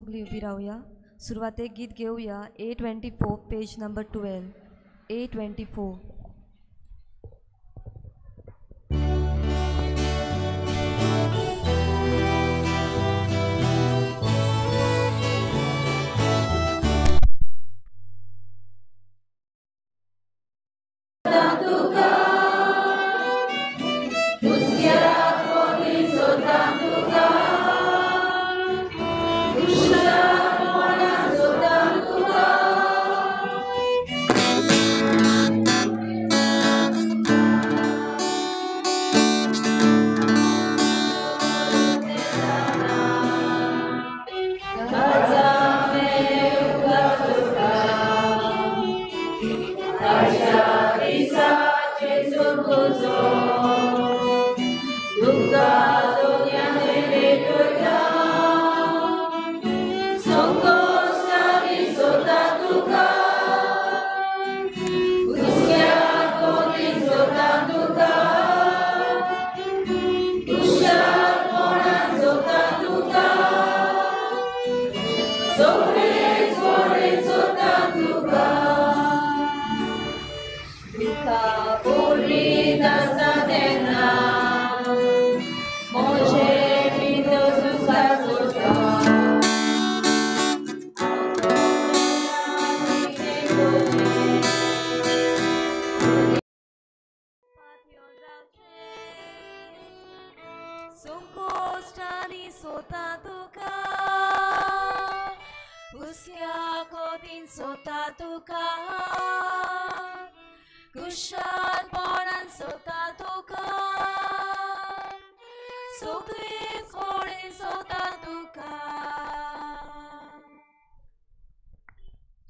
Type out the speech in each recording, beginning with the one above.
सगळीं उबी रावया. सुरवातेक गीत घेवया A24 page number 12. A24.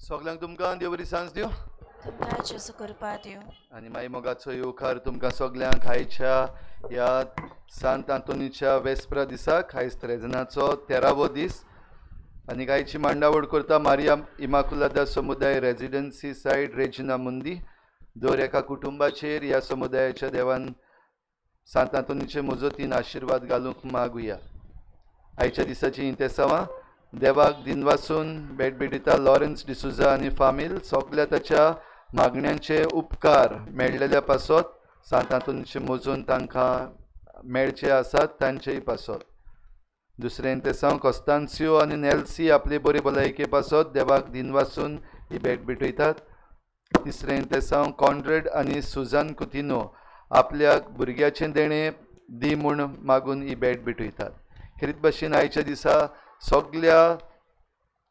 सगळ्यांक तुमकां देव बरी सांज दिवं आनी माई मोगाचो येवकार तुमकां सगळ्यांक आयच्या ह्या सांत आंतोनीच्या वेस्प्रा दिसाक. आयज त्रेजनाचो 13वो दीस आनी आयची मांडावळ करता मारिया इमाकुलादा समुदाय रेजिडन्सी सायड रेजिना मुंदी. दर एका कुटुंबाचेर ह्या समुदायाच्या देवान सांत आंतोनीचे मजतीन आशिर्वाद घालूंक मागुया. आयच्या दिसाची इंतेसांवां देवाक दिनवासून भेट भेटयता लॉरन्स डिसुजा आनी फामील सगल्या ताच्या मागण्यांचे उपकार मेळ्ळेल्या पासत सांत आंतोनीचे मोजून तांकां मेळचे आसात तांचेय पासत. दुसरें इंतेसांव कोस्तान्सियो आनी नेल्सी आपली बरी भलायके पासत देवाक दिनवासून ही भेट भेटयतात. तिसरें इंतेसांव कॉन्ड्रेड आनी सुजान कुतिनो आपल्या भुरग्याचें देणें दी म्हूण मागून ही भेट भेटयतात. खेरीत भाशेन आयच्या दिसा सगल्या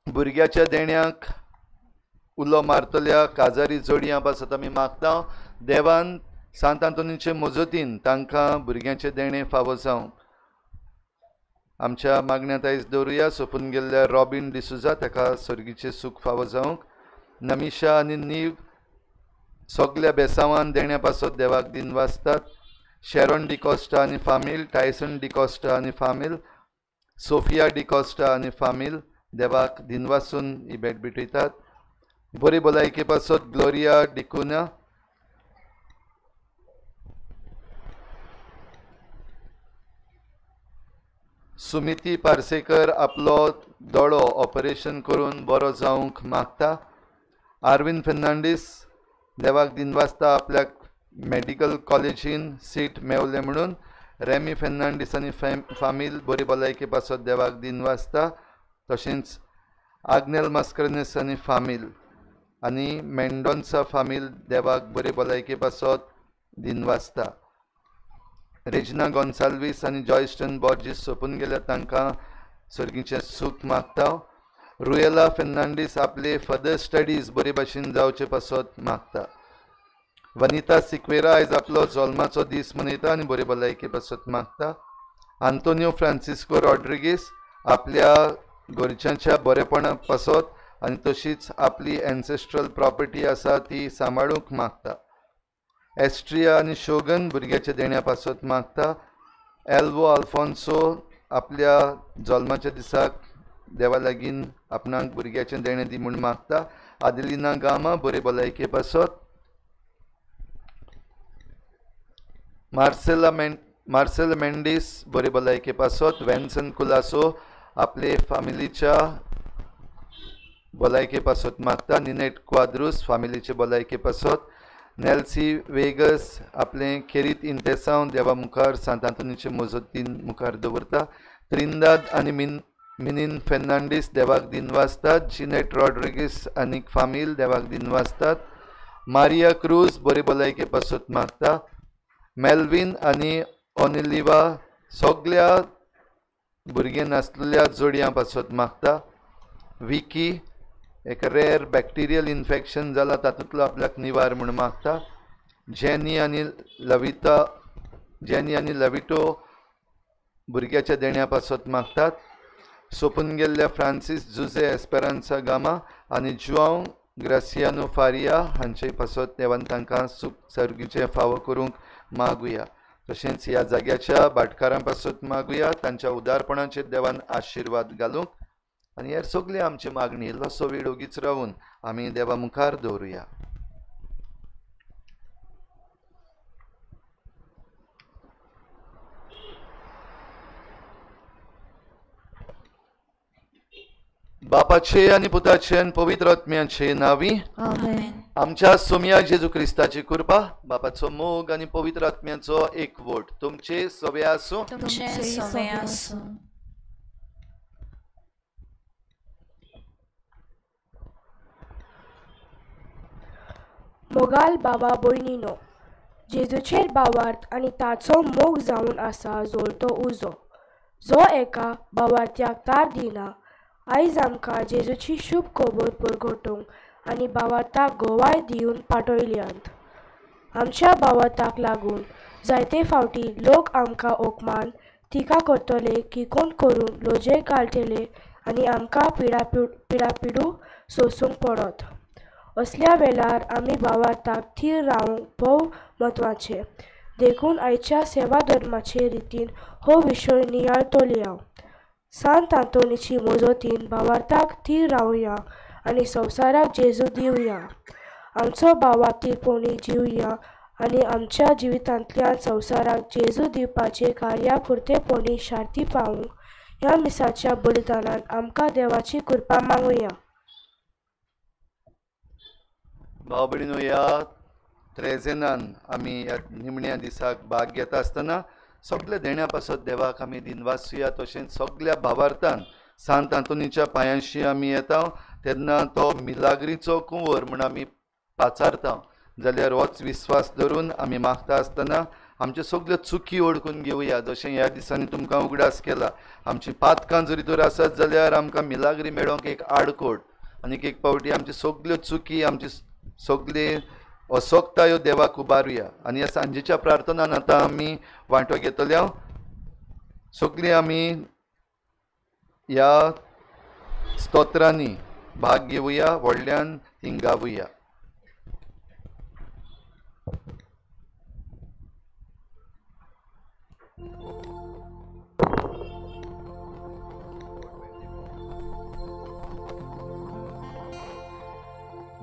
भुरग्याच्या देण्याक उलो मारतल्या काजारी जोडयां पासत आमी मागता देवान सांत आंतोनीचे मजतीन तांकां भुरग्यांचें देणें फावो जावं. आमच्या मागण्यांत आयज दवरुया सोंपून गेल्ल्या रॉबीन डिसुजा ताका सर्गीचें सूख फावो जावंक. नमिशा आनी नीव सगल्या बेसांवान देण्या पासत देवाक दिनवासतात. शेरोन डिकॉस्टा आनी फामील, टायसन डिकॉस्टा आनी फामील, सोफिया डिकॉस्टा आनी फामील देवाक दिनवासून ही भेट भेटयतात. बरी भलायके पासत ग्लोरिया डिकुना, सुमिती पार्सेकर आपलो दोळो ऑपरेशन करून बरो जावंक मागता. आरविंद फेर्नांडीस देवाक दिनवासता आपल्याक मेडिकल कॉलेजीन सीट मेवलें म्हणून. रेमी फेर्नांडीस आनी फामील बरी भलायके पासत देवाक दिनवासता. तशेंच आग्नेल मास्करेन्हस आनी फामील आनी मेंडोन्सा फामील देवाक बरी भलायके पासत दिनवासता. रेजिना गोन्साल्वीस आनी जॉयस्टन बॉर्जीस सोंपून गेल्या तांकां सर्गीचें सूख मागता. रुयेला फेर्नांडीस आपले फर्दर स्टडीज बरे भाशेन जावचे पासत मागता. वनिता सिक्वेरा आयज आपलो जल्माचो दीस मनयता आनी बरे भलायके पासत मागता. आंतोनियो फ्रांसिस्को रॉड्रिगीस आपल्या घरच्यांच्या बरेपणा पासत आनी तशीच आपली एन्सेस्ट्रल प्रॉपर्टी आसा ती सांबाळूंक मागता. एस्ट्रिया आनी शोगन भुरग्याच्या देण्या पासत मागता. एल्वो आल्फोन्सो आपल्या जल्माच्या दिसाक देवा लागीं आपणाक भुरग्याचें देणें दी म्हूण मागता. आदेलिना गामा बरे भलायके पासत. मार्सेल मेंडीस बरे भलायके पासत. वेन्सन कुलासो आपले फामिलीच्या भलायके पासत मागता. निनेट क्वाद्रूस फामिलीचे भलायके पासत. नेल्सी वेगस आपलें खेरीत इंतेसांव देवा मुखार सांत आंतोनीचे मजतीन मुखार दवरता. त्रिंदाद आनी मिनीन फेर्नांडीस देवाक दिनवासतात. जिनेट रॉड्रिगीस आनी फामील देवाक दिनवासतात. मारिया क्रूज बरे भलायके पासत मागता. मेल्वीन आनी ओनिलिवा सगल्या भुरगें नासलेल्या जोडयां पासत मागता. विकी एक रेर बॅक्टेरियल इन्फेक्शन जाला तातूंतलो आपल्याक निवार म्हूण मागता. जेनी आनी लविता जेनी आनी लविटो भुरग्याच्या देण्या पासत मागतात. सोपून गेल्ल्या फ्रांसीस जुजे एस्पेरांसा गामा आनी जुआंव ग्रासियानो फारिया हांचे पासत देवान तांकां सुख सर्गीचें फावो करूंक मागुया. तशेंच ह्या जाग्याच्या भाटकारां पासत मागुया, तांच्या उदारपणाचेर देवान आशिर्वाद घालूंक. आनी हेर सगळी आमची मागणी इल्लोसो वेळ ओगीच रावून आमी देवा मुखार दवरुया. बापाचे आनी पुताचे आनी पवित्र आत्म्याचे नांवी आमेन. आमच्या सोम्या जेजू क्रिस्ताची कृपा, बापाचो मोग आनी पवित्र आत्म्याचो एकवट तुमचे सवे आसूं. तुमचे सवे आसूं. मोगाल बाबा भयणीनो, जेजूचेर भावार्थ आनी ताचो मोग जावन आसा जोडतो उजो, जो एका भावार्थ्याक तार दिना. आयज आमकां जेजूची शुभ खबर परगटूंक आनी भावार्थाक गोवाय दिवन पाठयल्यांत. आमच्या भावार्थाक लागून जायते फावटी लोक आमकां ओकमान टिका करतले, किकोन करून लजेक घालतले आनी आमकां पिडापिडू सोंसूंक पडत. असल्या वेळार आमी भावार्थाक थीर रावंक भोव म्हत्वाचें. देखून आयच्या सेवा धर्माचे रितीन हो विशय नियाळतोलया. सांत आंतोनीची मजतीन भावार्थाक थीर रावया आनी संवसाराक जेजू दिवया. आमचो भावार्थीपणी जिवया आनी आमच्या जिवितांतल्यान संवसाराक जेजू दिवपाचें कार्य पुरतेपणी शार्ती पावूंक ह्या मिसाच्या बलिदानान आमकां देवाची कृपा मागुया. भाव भयणीनो, ह्या त्रेजेनान आमी ह्या निमण्या दिसाक भाग घेता आसतना सगल्या देण्या पासत देवाक आमी दिनवासुया. तशेंच सगल्या भावार्थान सांत आंतोनीच्या पांयांशी आमी येता तेन्ना तो मिलाग्रीचो कुंवर म्हूण आमी पाचारता. जाल्यार होच विस्वास धरून आमी मागता आसतना आमच्यो सगल्यो चुकी वळखून घेवया. जशें ह्या दिसांनी तुमकां उगडास केला, आमची पातकां जरी तर आसत जाल्यार आमकां मिलाग्री मेळोंक एक आडकोड आनीक एक फावटी आमच्यो सगल्यो चुकी, आमची सगळे असोक्तायो देवाक उबारुया. आनी ह्या सांजेच्या प्रार्थनान आतां आमी वांटो घेतल्या. सगळीं आमी ह्या स्तोत्रांनी भाग घेवया, व्हडल्यान ती गावया.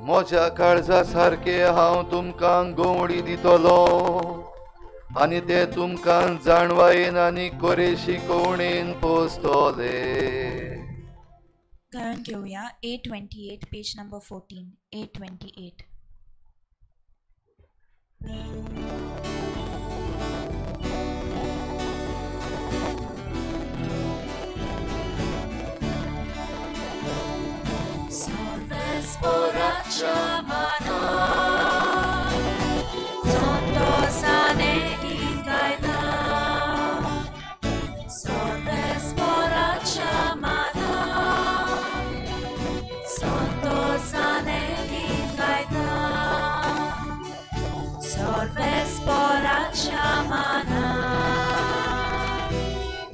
म्हज्या काळजा सारकें हांव तुमकां गवळी दितलो आनी ते तुमकां जाणवायेन आनी कोरे शिकवणेन पोसतले. गायन घेवया 828 पेज number 14. 828. Sporaccia mano, sotto sane gaita. Sorbe sporaccia mano, sotto sane gaita. Sorbe sporaccia mano,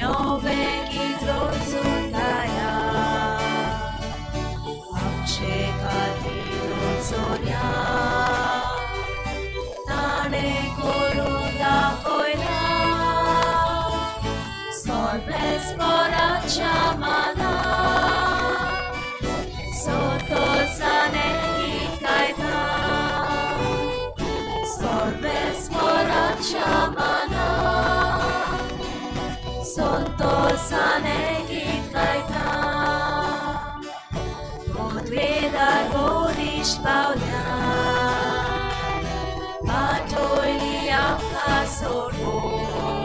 nove gidrozutaya. Soria ताणे करून दाखयला सर्वेस्पराच्या माना संतोषाने गीत गायता. सर्वेस्पराच्या माना संतोषाने गीत गायता. पदवे इश्ट पावल्या पाटोयली आमकां सोडून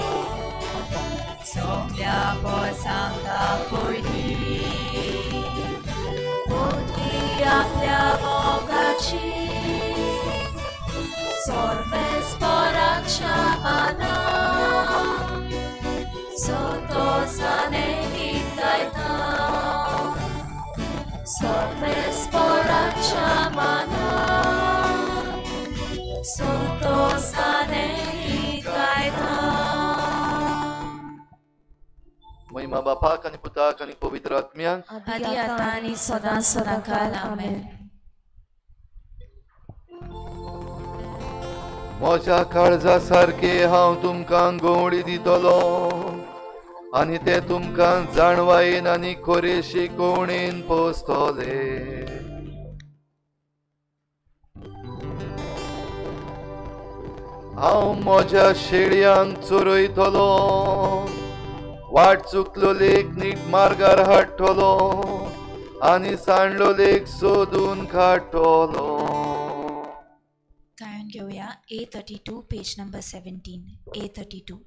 सगल्या पोरसांक दाखयली पृथ्वी आपल्या मोगाची सर्वेस्पराच्या माना संतोषाने गीत गायता सर्वेस्पराच्या माना संतोषाने गीत गायता. महिमा बापाक आनी पुताक आनी पवित्र आत्म्याक आदी आतां आनी सदां सदां काल. आमेन. म्हज्या काळजा सारकें हांव तुमकां गवळी दितलो आनी ते तुमकां जाणवायेन आनी खरे शिकवणेन पोसतले. हांव म्हज्या शेळयांक चरयतलो, वाट चुकलो लेख नीट मार्गार हाडटलो आनी सांडलो लेख सोदून काडटलो. गायन घेवया A32 page number 17. A32.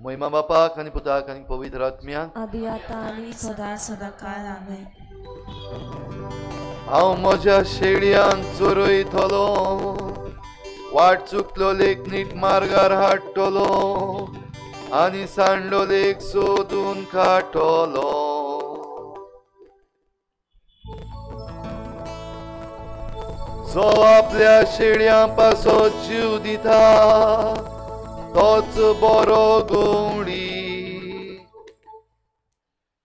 महिमा बापाक आनी पुताक आनी पवित्र आत्म्याक आदी आतां आनी सदां सदां काल. आमेन. हांव म्हज्या शेळयांक चरयतलो, वाट चुकलो लेख नीट मार्गार हाडटलो आनी सांडलो लेख सोदून काडटलो. जो आपल्या शेळयां पासत जीव दिता तोच बरो गवळी.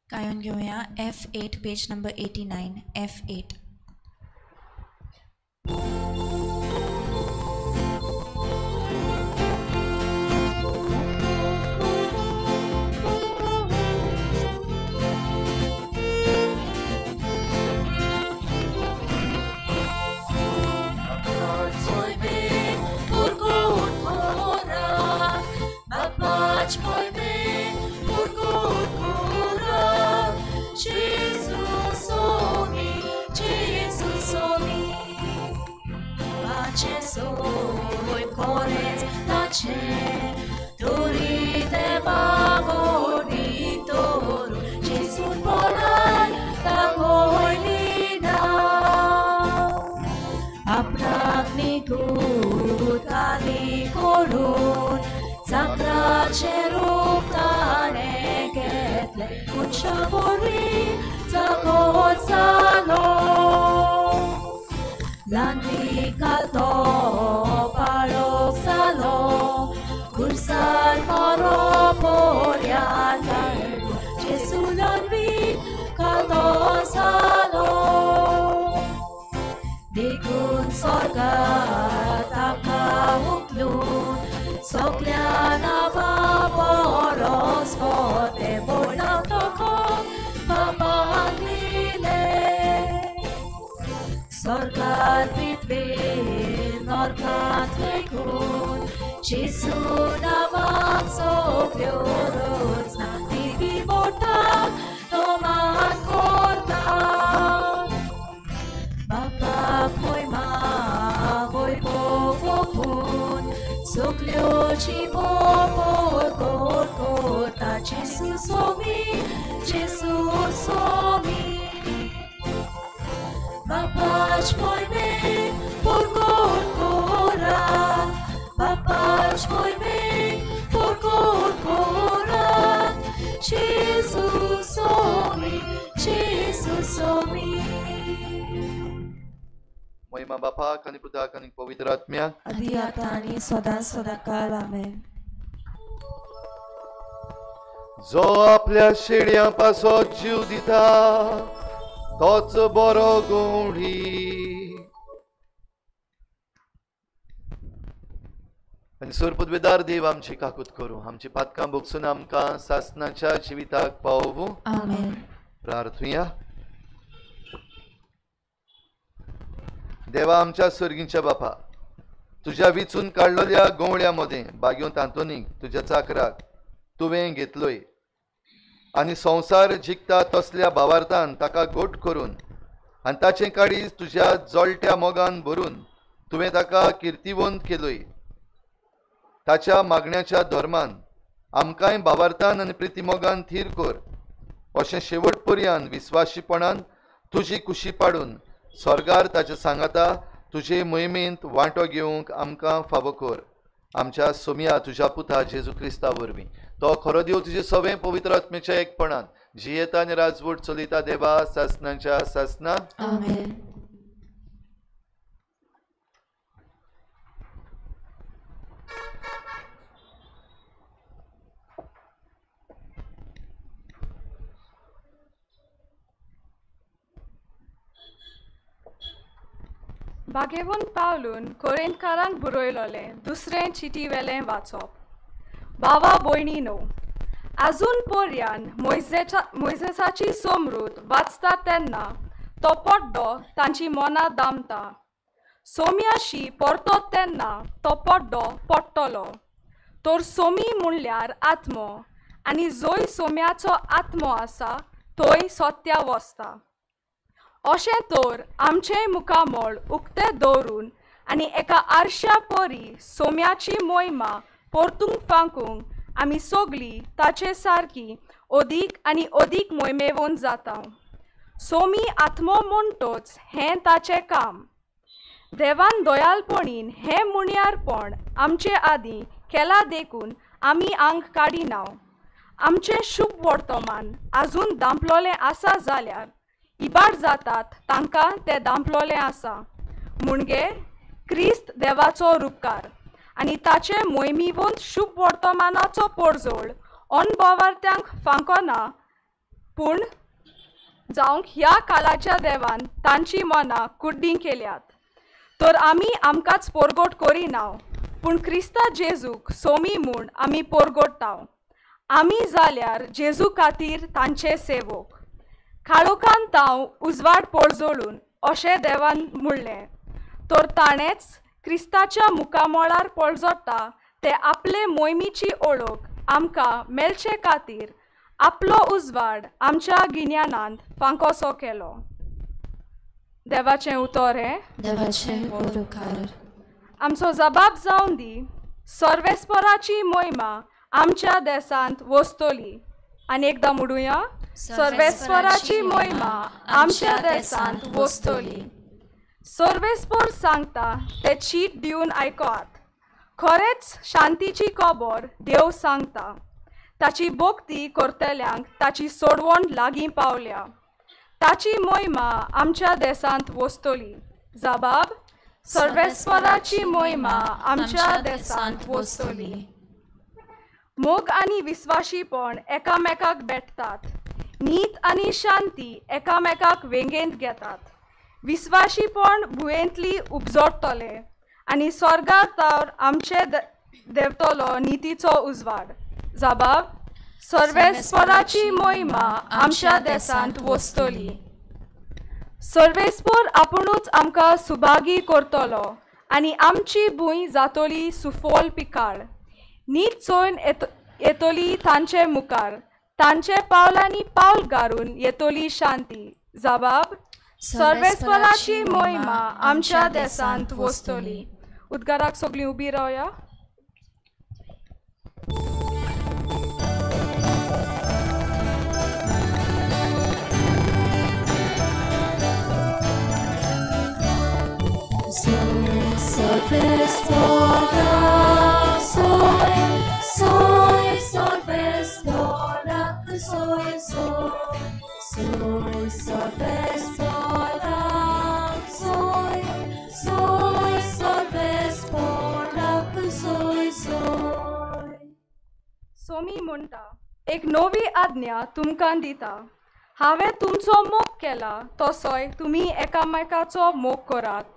गायन घेवया F8 page number 89. F8. ताचें रूप ताणें घेतलें मनशा वरी चाकोर जालो ल्हानविकाल तो पाळोक जालो खुर्सार मरो पोऱ्यान जेजू ल्हानविकाल तो जालो देखून स्वर्गात ताका उखलून सगल्या नांवा परस मोटें व्हड नांव ताका बापान दिलें स्वर्गात पृथ्वीर नरकांत लेगून जेजू नांवाक सगल्यो रचना दिवपी बोटाक तो मान करता बापाक मोयमा वैभव सगल्यो जिबो पोरकोर करता जेजू सोमी जेजू सोमी बापाच मोयमे पोरकोर कोरात बापाच मोयमे पोरकोर कोरात जेजू सोमी जेजू सोमी. महिमा बापाक आनी पुताक आनी पवित्र आत्म्याक आदी आतां आनी सदां सदां काल. आमेन. जो आपल्या शेळयां पासत जीव दिता तोच बरो गवळी. आनी सोरपुदवेदार देव आमची काकूत करूं, आमची पातकां भोगसून आमकां सासनाच्या जिविताक पावोवं. आमेन. प्रार्थुया. देवा आमच्या सर्गींच्या बापा, तुज्या विचून काडलेल्या गवळ्या मदें बागेवंत आंतोनीक तुज्या चाकराक तुवें घेतलोय आनी संवसार जिखता तसल्या भावार्थान ताका घट करून आनी ताचें काळीज तुज्या जळट्या मोगान भरून तुवें ताका किर्तिवंत केलोय. ताच्या मागण्याच्या धर्मान आमकांय भावार्थान आनी प्रितीमोगान थीर कर, अशें शेवट पर्यंत विस्वाशीपणान तुजी कुशी पाडून स्वर्गार ताचे सांगाता तुजे मोहिमेंत वांटो घेवंक आमकां फावो कर. आमच्या सोमया तुज्या पुता जेजू क्रिस्ता वरवीं तो खरो देव तुजे सवें पवित्र आत्मेच्या एकपणान जियेता आनी राजवट चलयता देवा सासनाच्या सासना. आमेन. बागेवन पावलून कोरेंतकारांक बरयलोलें दुसरें चिटी वेलें वाचप. बाबा भयणी न्हू, आजून पर्यान मोयजेसाची समृत वाचता तेन्ना तो पड्डो तांची मनां दामता. सोम्याशी परतो तेन्ना तो पड्डो पडटलो. तर सोमी म्हणल्यार आत्मो आनी जंय सोम्याचो आत्मो आसा थंय सत्या वसता. अशें तर आमचें मुखामळ उक्तें दवरून आनी एका आरश्या परी सोम्याची मोहिमा परतूंक फांकूंक आमी सगळीं ताचे सारकी अदीक आनी अदीक मोहिमेवन जाता. सोमी आत्मो म्हणटोच हें ताचें काम. देवान दयालपणीन हें मुणयारपण आमचे आदीं केलां देखून आमी आंग काडिना. आमचें शुभ वर्तमान आजून दांपलोलें आसा जाल्यार इबाड जातात तांकां तें दांपलोलें आसा. म्हणजे क्रिस्त देवाचो रुपकार आनी ताचे मोहिमेवंत शुभ वर्तमानाचो पोरजोळ अनभावार्थ्यांक फांकना, पूण जावंक ह्या कालाच्या देवान तांची मनां कुड्डीं केल्यात. तर आमी आमकांच पोरगोट करिना, पूण क्रिस्ता जेजूक सोमी म्हूण आमी पोरगोट्टाव. आमी जाल्यार जेजू खातीर तांचे सेवक. काळोखान तांव उजवाड पोरजोळून अशें देवान म्हणलें, तर ताणेंच क्रिस्ताच्या मुखामळार पोरजोडटा ते आपले मोहिमेची ओळख आमकां मेळचे खातीर आपलो उजवाड आमच्या गिन्यानांत फांकोसो केलो. देवाचें उतर हें देवाचें उपकार. आमचो जबाब जावन दी. सर्वेस्पराची मोहिमा आमच्या देशांत वसतली. आनी एकदां म्हणुया, सर्वेस्पराची मोहिमा आमच्या देशांत वसतली. सर्वेस्पर सांगता ते चीट दिवन आयकात. खरेंच शांतीची खबर देव सांगता. ताची भक्ती करतल्यांक ताची सोडवण लागीं पावल्या. ताची मोहिमा आमच्या देशांत वसतली. जबाब सर्वेस्पराची मोहिमा आमच्या देशांत वसतली. मोग आनी विस्वाशीपण एकामेकाक भेटतात. नीत आनी शांती एकामेकाक वेंगेंत घेतात. विस्वाशीपण भुंयेंतली उपजोडटले आनी स्वर्गार तर आमचे देवतलो नितीचो उजवाड. जबाब सर्वेस्पराची मोहिमा आमच्या देशांत वसतली. सर्वेस्पर आपुणूच आमकां सुभागी करतलो आनी आमची भूंय जातली सुफोल पिकाळ. नीत चोयन येतली तांचे मुखार. तांचे पावलांनी पावल घालून येतली शांती. जबाब सर्वेस्पराची मोहिमा आमच्या देशांत वसतली. उद्गाराक सगळीं उबी रावया. Soy Sorvestora, soy, soy, soy Sorvestora, soy, soy Sorvestora, soy, soy. Somi म्हणटा एक नवी आज्ञा तुमकां दिता. हांवें तुमचो मोग केला तसोय तुमी एकामेकाचो मोग करात.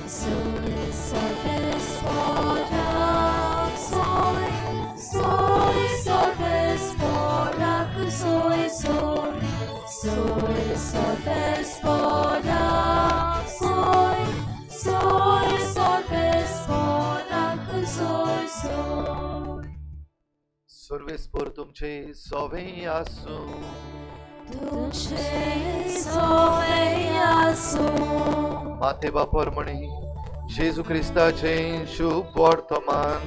Soy Sorvestora, soy, soy Sorvestora, soy, soy, soy Sorvestora, soy, soy Sorvestora, soy, soy. सर्वेस्पर तुमचे सोवे आसूं. तुमचे सोवे आसूं. माते बापर म्हणी जेजू क्रिस्ताचें शुभ वर्तमान.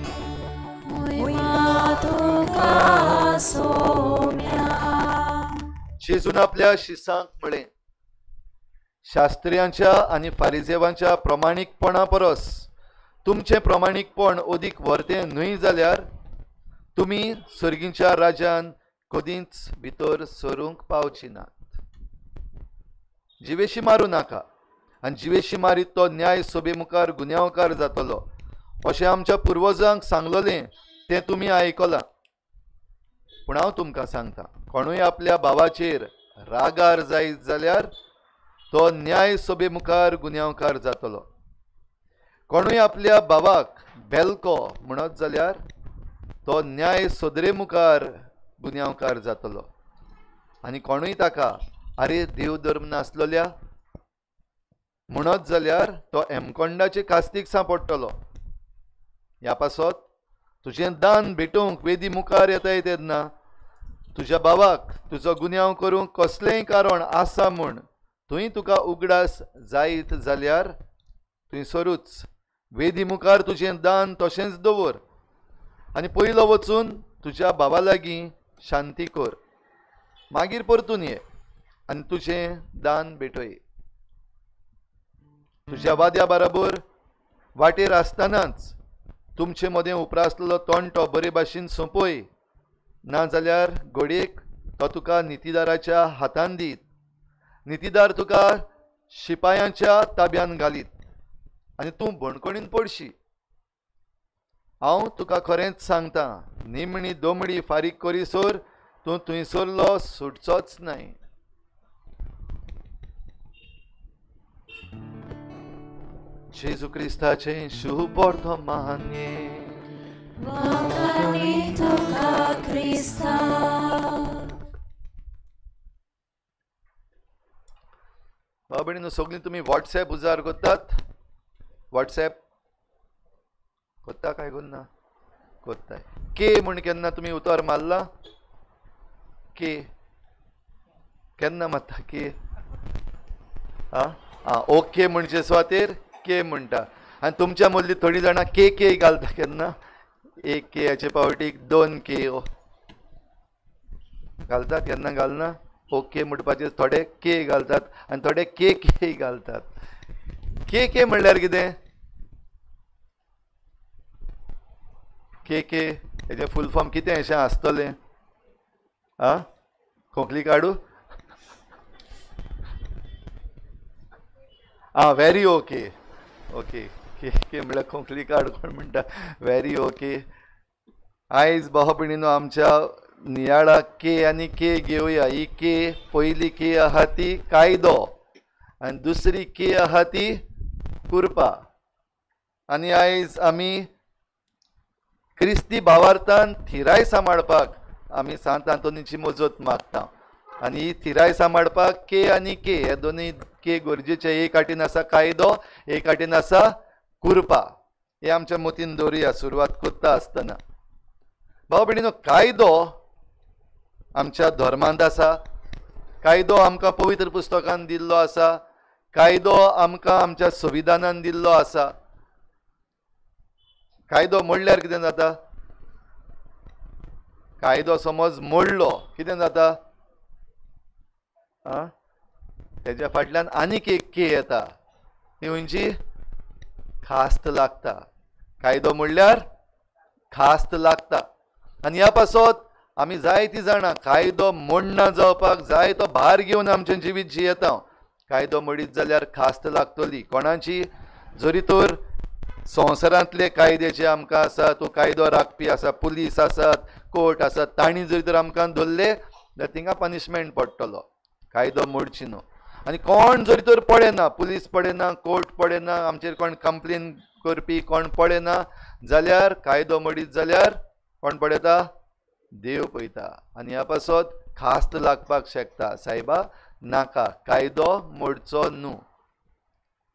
मोहिमा तुका सोम्या. जेजून आपल्या शिसांक म्हळें, शास्त्रियांच्या आनी फारिजेवांच्या प्रमाणीकपणा परस तुमचें प्रमाणीकपण अदीक व्हरतें न्हय जाल्यार तुमी सर्गीच्या राज्यान कदींच भितर सरूंक पावची नात. जिवेशी मारूं नाका आनी जिवेशी मारीत तो न्याय सभे मुखार गुन्यांवकार जातलो अशें आमच्या पुर्वजांक सांगलेलें तें तुमी आयकलां. पूण हांव तुमकां सांगता, कोणूय आपल्या भावाचेर रागार जायत जाल्यार तो न्याय सभे मुखार गुन्यांवकार जातलो. कोणूय आपल्या भावाक बेलको म्हणत जाल्यार तो न्याय सदरे मुखार गुन्यांवकार जातलो. आनी कोणूय ताका आरे देव धर्म नासलेल्या म्हणत जाल्यार तो एमकोंडाचे कास्तीक सांपडटलो. ह्या पासत तुजें दान भेटोवंक वेदी मुखार येताय तेन्ना तुज्या भावाक तुजो गुन्यांव करूंक कसलेंय कारण आसा म्हूण थंय तुका उगडास जायत जाल्यार थंयसरूच वेदी मुखार तुजें दान तशेंच दवर आनी पयलो वचून तुज्या भावा लागीं शांती कर, मागीर परतून ये आनी तुजें दान भेटय. तुज्या वाद्या बराबर वाटेर आसतनाच तुमचे मदें उपरासलेलो तोंडो बरे भाशेन सोंपय, ना जाल्यार घडयेक तो तुका नितीदाराच्या हातान दीत, नितीदार तुका शिपायांच्या ताब्यान घालीत आनी तूं बणकणीन पडशी. हांव तुका खरेंच सांगता, निमणी दोमडी फारीक करीसर तूं थंयसरलो सुटचोच न्हय. जेजू क्रिस्ताचें शुभ वर्तमान. भाव भयणीनो, सगळीं तुमी वॉट्सॅप उजार करतात? वॉट्सॅप करता काय करना? करताय. के म्हूण केन्ना तुमी उतर मारला? के केन्ना मारता के? आं आं ओके म्हणचे सुवातेर के म्हणटा. आनी तुमच्या मदली थोडीं जाणां के के घालता केन्ना? एक के हाचे पावटीक दोन के घालता केन्ना? घालना. ओके म्हणपाचे थोडे के घालतात आनी थोडे के के घालतात. के के म्हणल्यार कितें? के के हेजें फूल फॉर्म कितें अशें आसतलें? आं, खोंकली काडू? आं, very okay. Okay, K K म्हणल्यार खोंकली काड कोण म्हणटा? Very okay. आयज भाव भयणीनो आमच्या नियाळाक के आनी के घेवया. ही के पयली के आहा ती कायदो आनी दुसरी के आहा ती कुरपा. आनी आयज आमी क्रिस्ती भावार्थान थिराय सांबाळपाक आमी सांत आंतोनीची मजत मागता. आनी ही थिराय सांबाळपाक के आनी के हे दोनूय के गरजेचे. एक वाटेन आसा कायदो, एक वाटेन आसा कुरपा. हे आमच्या मतीन दवरुया सुरवात करता आसतना. भाव भयणीनो, कायदो आमच्या धर्मांत आसा, कायदो आमकां पवित्र पुस्तकान दिल्लो आसा, कायदो आमकां आमच्या संविधानान दिल्लो आसा. कायदो मोडल्यार कितें जाता? कायदो समज मोडलो कितें जाता? आं, तेज्या फाटल्यान आनीक एक के येता, ती खंयची? खास्त लागता. कायदो म्हणल्यार खास्त लागता. आनी ह्या पासत आमी जायतीं जाणां कायदो मोडना जावपाक जाय तो भार घेवन आमचें जिवीत जियेता. कायदो मोडीत जाल्यार खास्त लागतली. कोणाची? जरी तर संवसारांतले कायदे जे आमकां आसा, तो कायदो राखपी आसा, पुलीस आसात, कोर्ट आसात, तांणी जरी तर आमकां धरले जाल्यार तिंगा पनिशमेंट पडटलो. कायदो मोडची न्हू. आनी कोण जरी तर पळयना, पुलीस पळयना, कोर्ट पळयना, आमचेर कोण कंप्लेन करपी कोण पळयना जाल्यार कायदो मोडीत जाल्यार कोण पळयता? देव पळयता. आनी ह्या पासत खास्त लागपाक शकता. सायबा नाका, कायदो मोडचो न्हू.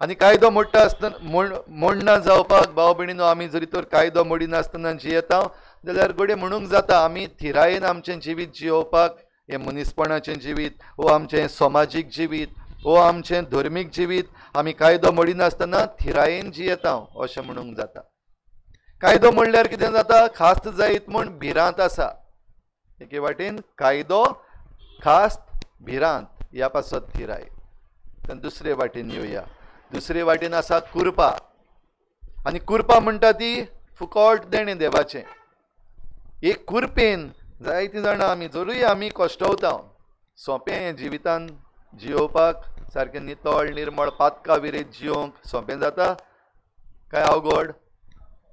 आनी कायदो मोडटा आसतना मोडना जावपाक भाव भयणीनो आमी जरी तर कायदो मोडिनासतना जियेता जाल्यार घडये म्हणूंक जाता आमी थिरायेन आमचें जिवीत जियोवपाक, हें मनीसपणाचें जिवीत वो आमचें समाजीक जिवीत वो आमचें धर्मीक जिवीत आमी कायदो मोडिनासतना थिरायेन जियेता अशें म्हणूंक जाता. कायदो मोडल्यार कितें जाता? खास्त जायत म्हूण भिरांत आसा. एके वाटेन कायदो, खास्त, भिरांत ह्या पासत थिराय. दुसरे वाटेन येवया. दुसरे वाटेन आसा कुरपा. आनी कुरपा म्हणटा ती फुकट देणें देवाचें. एक कुरपेन जायतीं जाणां आमी जरूय आमी कश्टवता, सोंपें जिवितान जियोवपाक सारकें नितळ निर्मळ पातका विरेत जियोवंक सोंपें जाता काय अवघड?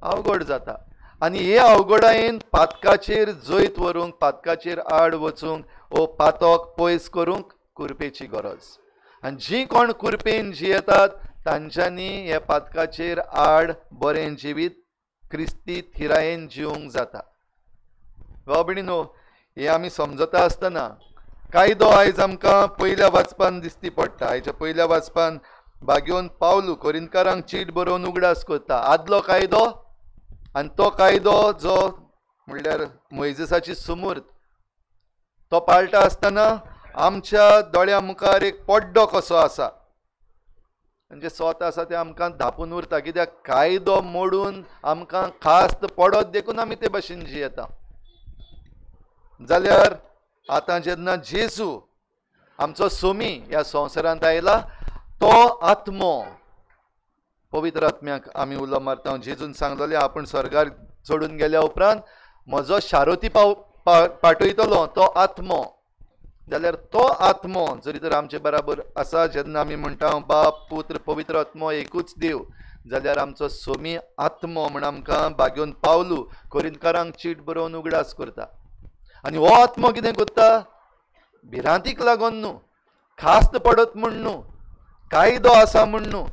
अवघड जाता. आनी हे अवघडायेन पातकाचेर जैत व्हरूंक, पातकाचेर आड वचूंक वो पातक पयस करूंक कुरपेची गरज. आनी जीं कोण कुरपेन जियेतात तांच्यांनी हे पातकाचेर आड बरें जिवीत क्रिस्ती थिरायेन जिवंक जाता. भाव भयणीनो, हें आमी समजता आसतना कायदो आयज आमकां पयल्या वाचपान दिसती पडटा. आयच्या पयल्या वाचपान बागेवन पावलू कोरिंतकारांक चीट बरोवन उगडास करता आदलो कायदो आनी तो कायदो जो म्हणल्यार मोयजेसाची सुमूर्त तो पाळटा आसतना आमच्या दोळ्या मुखार एक पड्डो कसो आसा, म्हणजे सोत आसा तें आमकां धापून उरता. कित्याक? कायदो मोडून आमकां खास्त पडत देखून आमी ते भशेन जियेता. जाल्यार आतां जेन्ना जेजू आमचो सोमी ह्या संवसारांत आयला तो आत्मो पवित्र आत्म्याक आमी उलो मारता. जेजून सांगलेलें आपूण स्वर्गार चडून गेल्या उपरांत म्हजो शारोती पाठयतलो तो आत्मो. जाल्यार तो आत्मो जरी तर आमचे बराबर आसा, जेन्ना आमी म्हणटा बाप पुत्र पवित्र आत्मो एकूच देव, जाल्यार आमचो सोमी आत्मो म्हण आमकां बागेवन पावलू कोरिंतकारांक चीट बरोवन उगडास करता. आनी हो आत्मो कितें करता? भिरांतीक लागून न्हू, खास्त पडत म्हूण न्हू, कायदो आसा म्हूण न्हू,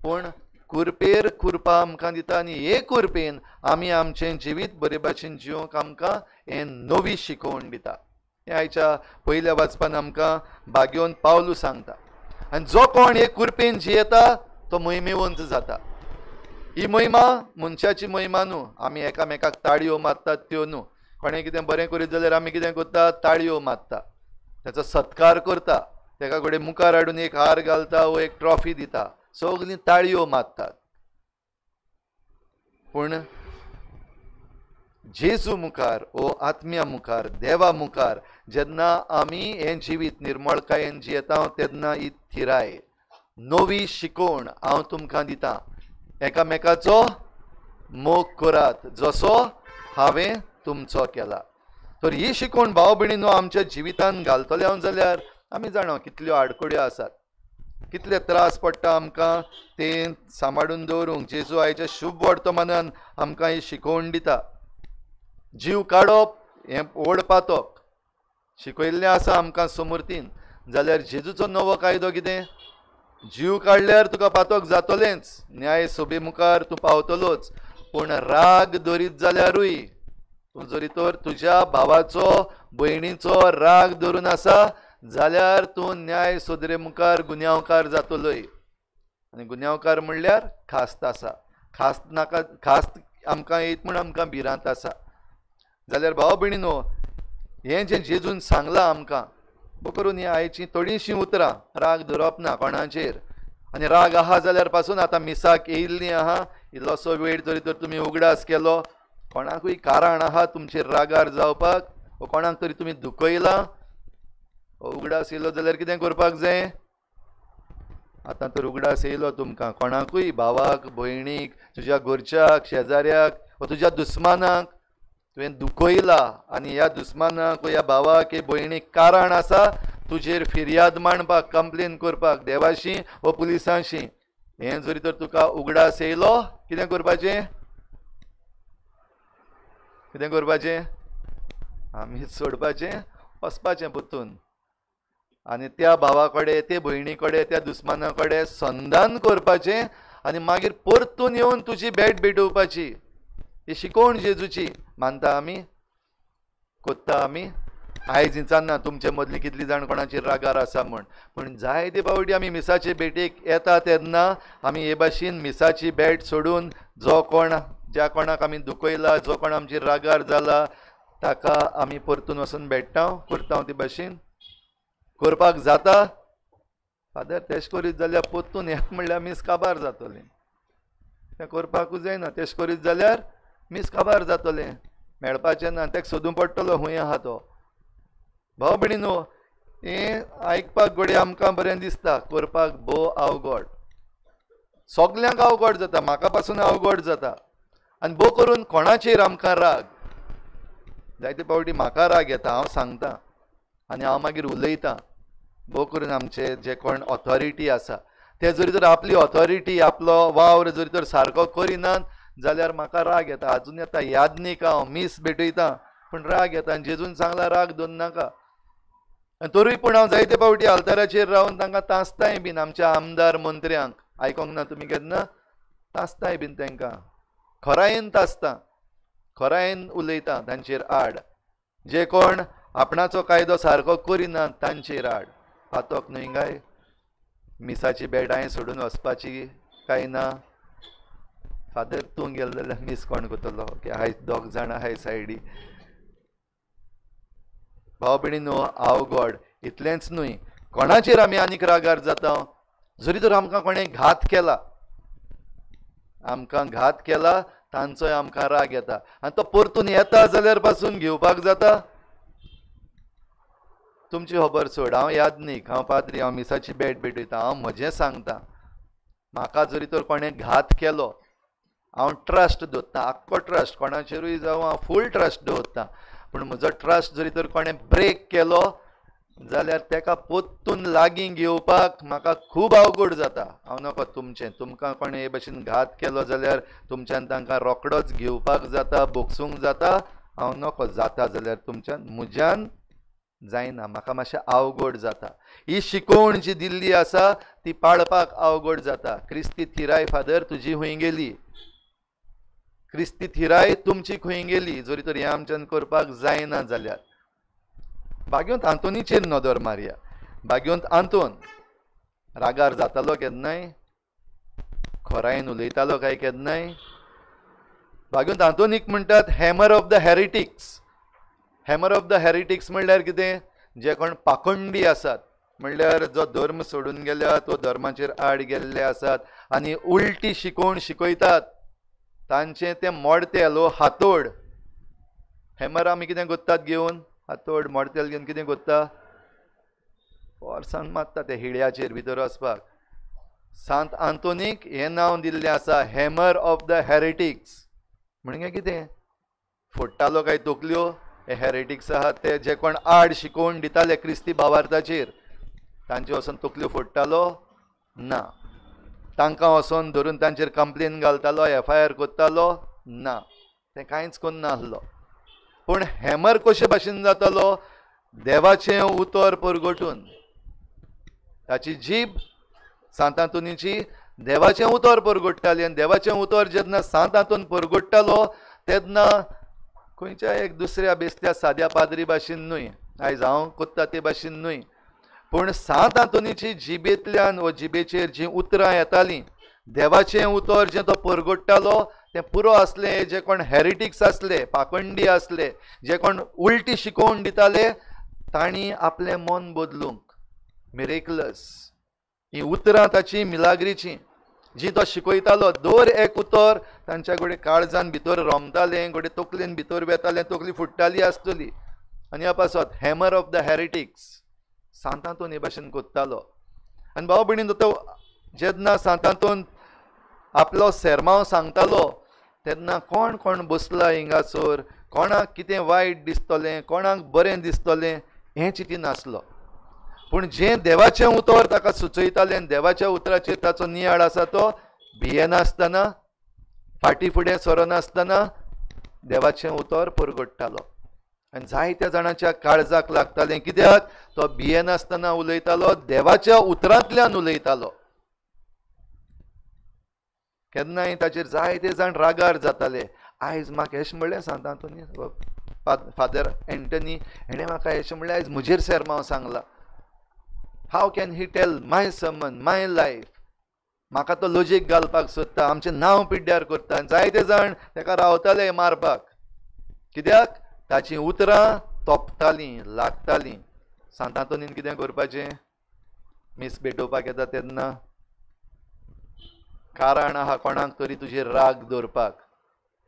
पूण कुरपेर कुरपा आमकां दिता. आनी हे कुरपेन आमी आमचें जिवीत बरे भाशेन जिवंक आमकां हें नवी शिकोवण दिता. हें आयच्या पयल्या वाचपान आमकां बागेवन पावलू सांगता. आनी जो कोण हे कुरपेन जियेता तो मोहिमेवंत जाता. ही मोहिमा मनशाची मोहिमा न्हू, आमी एकामेकाक ताळयो मारतात त्यो न्हू. कोणें कितें बरें करीत जाल्यार आमी कितें करता? ताळयो मारता, ताचो सत्कार करता, ताका कडेन मुखार हाडून एक हार घालता वो एक ट्रॉफी दिता, सगळीं ताळयो मारतात. पूण जेजू मुखार ओ आत्म्या मुखार देवा मुखार जेन्ना आमी हें जिवीत निर्मळकायेन जियेता तेन्ना ही थिराय नवी शिकोवण हांव तुमकां दिता. एकामेकाचो मोग करात जसो हांवें तुमचो केला. तर ही शिकवण भाव भयणीनो आमच्या जिवितान घालतले हांव जाल्यार आमी जाणा कितल्यो आडखळ्यो आसात, कितले त्रास पडटा आमकां ते सांबाळून दवरूंक. जेजू आयच्या शुभ वर्तमानान आमकां ही शिकवण दिता. जीव काडप हें व्हड पातक शिकयल्लें आसा आमकां समर्थीन, जाल्यार जेजूचो नवो कायदो कितें? जीव काडल्यार तुका पातक जातलेंच, न्याय सभे मुखार तूं पावतलोच, पूण राग दरीत जाल्यारूय तूं जरी तर तुज्या भावाचो भयणीचो राग धरून आसा जाल्यार तूं न्याय सदरे मुखार गुन्यांवकार जातलोय. आनी गुन्यांवकार म्हणल्यार खास्त आसा, खास्त नाका, खास्त आमकां येत म्हूण आमकां भिरांत आसा. जाल्यार भाव भयणीनो हें जें जेजून सांगलां आमकां, करून ही आयचीं थोडीशीं उतरां, राग धरप ना कोणाचेर. आनी राग आहा जाल्यार पासून आतां मिसाक येयल्लीं आहा, इल्लोसो वेळ तरी तर तुमी उगडास केलो, कोणाकूय कारण आहा तुमचेर रागार जावपाक वो कोणाक तरी तुमी दुखयलां, उगडास येयलो जाल्यार कितें करपाक जाय? आतां तर उगडास येयलो तुमकां कोणाकूय, भावाक, भयणीक, तुज्या घरच्याक, शेजाऱ्याक वो तुज्या दुस्मानाक तुवें दुखयला आनी ह्या दुस्मानाक ह्या भावाक हे भयणीक कारण आसा तुजेर फिर्याद मांडपाक, कंप्लेन करपाक देवाशी वो पुलिसांशी, हें जरी तर तुका उगडास येयलो कितें करपाचें? कितें करपाचें? आमी सोडपाचें, वचपाचें परतून आनी त्या भावा कडेन, ते भयणी कडेन, त्या दुस्माना कडेन संधान करपाचें आनी मागीर परतून येवन तुजी भेट भेटोवपाची. ही शिकवण जेजूची मानता आमी, कोत्ता आमी. आयज विचारना तुमचे मदली कितली जाण कोणाची रागार आसा म्हण, पूण जायते फावटी आमी मिसाचे भेटेक येता तेन्ना आमी हे भाशेन मिसाची भेट सोडून जो कोण, ज्या कोणाक आमी दुखयला, जो कोण आमची रागार जाला ताका आमी परतून वचून भेट्टा करता. ते भाशेन करपाक जाता फादर? तेश करीत जाल्यार परतून येत म्हणल्यार मीस काबार जातलें, तें करपाकूच जायना. तेश करीत जाल्यार मीस काबार जातलें, मेळपाचें ना, तेका सोदूंक पडटलो खूंय आहा तो. भाव भयणीनो हें आयकपाक घडये आमकां बरें दिसता, करपाक भोव अवघड, सगल्यांक अवघड जाता, म्हाका पासून अवघड जाता. आनी भोव करून कोणाचेर आमकां राग, जायते फावटी म्हाका राग येता, हांव सांगता आनी हांव मागीर उलयतां. भोव करून आमचे जे कोण ऑथॉरिटी आसा ते जरी तर आपली ऑथॉरिटी, आपलो वावर जरी तर सारको करिनात जाल्यार म्हाका राग येता. आजून येता, यादनीक हांव मीस भेटयता पूण राग येता. आनी जेजून सांगला राग दवरनाका, आनी तरूय पूण हांव जायते फावटी आल्ताराचेर रावन तांकां तासताय बीन, आमच्या आमदार मंत्र्यांक. आयकोंक ना तुमी केन्ना? तासताय बीन तांकां, खरायेन तासता, खरायेन उलयता तांचेर आड, जे कोण आपणाचो कायदो सारको करिना तांचेर आड. पातक न्हय काय? मिसाची भेट हांवें सोडून वचपाची काय ना? फादर तूं गेलो जाल्यार मीस कोण करतलो? ओके, हाय दोग जाणां हाय सायडी. भाव भयणीनो अवघड. इतलेंच न्हय, कोणाचेर आमी आनीक रागार जाता? जरी तर आमकां कोणें घात केला, आमकां घात केला तांचोय आमकां राग येता आनी तो परतून येता जाल्यार पासून घेवपाक जाता. तुमची खबर सोड, हांव यादनीक, हांव पाद्री, हांव मिसाची भेट भेटयता, हांव म्हजें सांगता. म्हाका जरी तर कोणें घात केलो, हांव ट्रस्ट दवरता, आख्खो ट्रस्ट कोणाचेरूय जावं हांव फूल ट्रस्ट दवरता, पूण म्हजो ट्रस्ट जरी तर कोणें ब्रेक केलो जाल्यार तेका परतून लागीं घेवपाक म्हाका खूब अवघड जाता. हांव नको तुमचें, तुमकां कोणें हे भाशेन घात केलो जाल्यार तुमच्यान तांकां रोखडोच घेवपाक जाता, बोगसूंक जाता. हांव नको जाता जाल्यार तुमच्यान, म्हज्यान जायना, म्हाका मातशें अवघड जाता. ही शिकवण जी दिल्ली आसा ती पाळपाक अवघड जाता. क्रिस्ती थिराय फादर तुजी खंय गेली? क्रिस्ती थिराय तुमची खंय गेली? जरी तर हें आमच्यान करपाक जायना जाल्यार भाग्यवंत आंतोनीचेर नदर मारया. भाग्यवंत आंतोन रागार जातालो केन्नाय? खोरायेन उलयतालो काय केन्नाय? भाग्यवंत आंतोनीक म्हणटात hammer of the heretics. Hammer of the heretics म्हणल्यार कितें? जे कोण पाखंडी आसात, म्हणल्यार जो धर्म सोडून गेल्या, तो धर्माचेर आड गेल्ले आसात आनी उलटी शिकोवण शिकयतात, तांचें तें मोडतेल वो हातोड. हॅमर आमी कितें करतात घेवन? हातोड मोडतेल घेवन कितें करता? फोर्सान मारता ते हिळ्याचेर भितर वचपाक. सांत आंतोनीक हें नांव दिल्लें आसा, हॅमर ऑफ the heretics. म्हणजे कितें? फोडटालो काय तकल्यो? हे हेरेटिक्स आहात ते जे कोण आड शिकोवन दिताले क्रिस्ती भावार्थाचेर, तांचे वचोन तकल्यो फोडटालो ना. तांकां वचोन धरून तांचेर कंप्लेन घालतालो, एफआयआर करतालो ना, तें कांयच करून नासलो. पूण हॅमर कशे भाशेन जातालो? देवाचें उतर परगटून. ताची जीब सांत आंतोनीची देवाचें उतर परगट्टाली आनी देवाचें उतर जेन्ना सांत आंतोन परगट्टालो तेन्ना खंयच्या एक दुसऱ्या बेसत्या साद्या पाद्री भाशेन न्हय, आयज हांव कोत्ता ते भाशेन न्हय, पूण सांत आंतोनीची जिबेंतल्यान वा जिबेचेर जीं उतरां येतालीं, देवाचें उतर जें तो परगट्टालो तें पुरो आसलें. जे कोण हेरिटिक्स आसले, पाखंडी आसले, जे कोण उल्टी शिकोवन दिताले तांणी आपलें मन बदलूंक मिरेकलस ही उतरां ताची मिलाग्रीची जी तो शिकयतालो, दर एक उतर तांच्या घडये काळजान भितर रोमतालें, घडये तकलेन भितर वेतालें, तकली फुट्टाली आसतली. आनी ह्या पासत hammer of the heretics Sant Anton हे भाशेन कोत्तालो. आनी भाव भयणीन तो जेन्ना सांत आंतोन आपलो सेरमांव सांगतालो तेन्ना कोण कोण बसला हिंगासर, कोणाक कितें वायट दिसतलें, कोणाक बरें दिसतलें हें चिंतिनासलो. पूण जें देवाचें उतर ताका सुचयतालें आनी देवाच्या उतराचेर ताचो नियाळ आसा तो भियेनासतना, फाटीं फुडें सरनासतना देवाचें उतर परगट्टालो आनी जायत्या जाणांच्या काळजाक लागतालें. कित्याक? तो भियेनासतना उलयतालो, देवाच्या उतरांतल्यान उलयतालो. केन्नाय ताचेर जायते जाण रागार जाताले. आयज म्हाका अशें म्हणलें सांत आंतोनी, फादर एंटनी हेणें म्हाका अशें म्हणलें, आयज म्हजेर सेरमांव सांगला. How can he tell my sermon, my life? म्हाका तो लॉजीक घालपाक सोदता, आमचें नांव पिड्ड्यार करता. जायते जाण ताका रावताले मारपाक. कित्याक? ताचीं उतरां तोपतालीं, लागतालीं. सांत आंतोनीन कितें करपाचें? मीस भेटोवपाक येता तेन्ना कारण आहा कोणाक तरी तुजेर राग दवरपाक.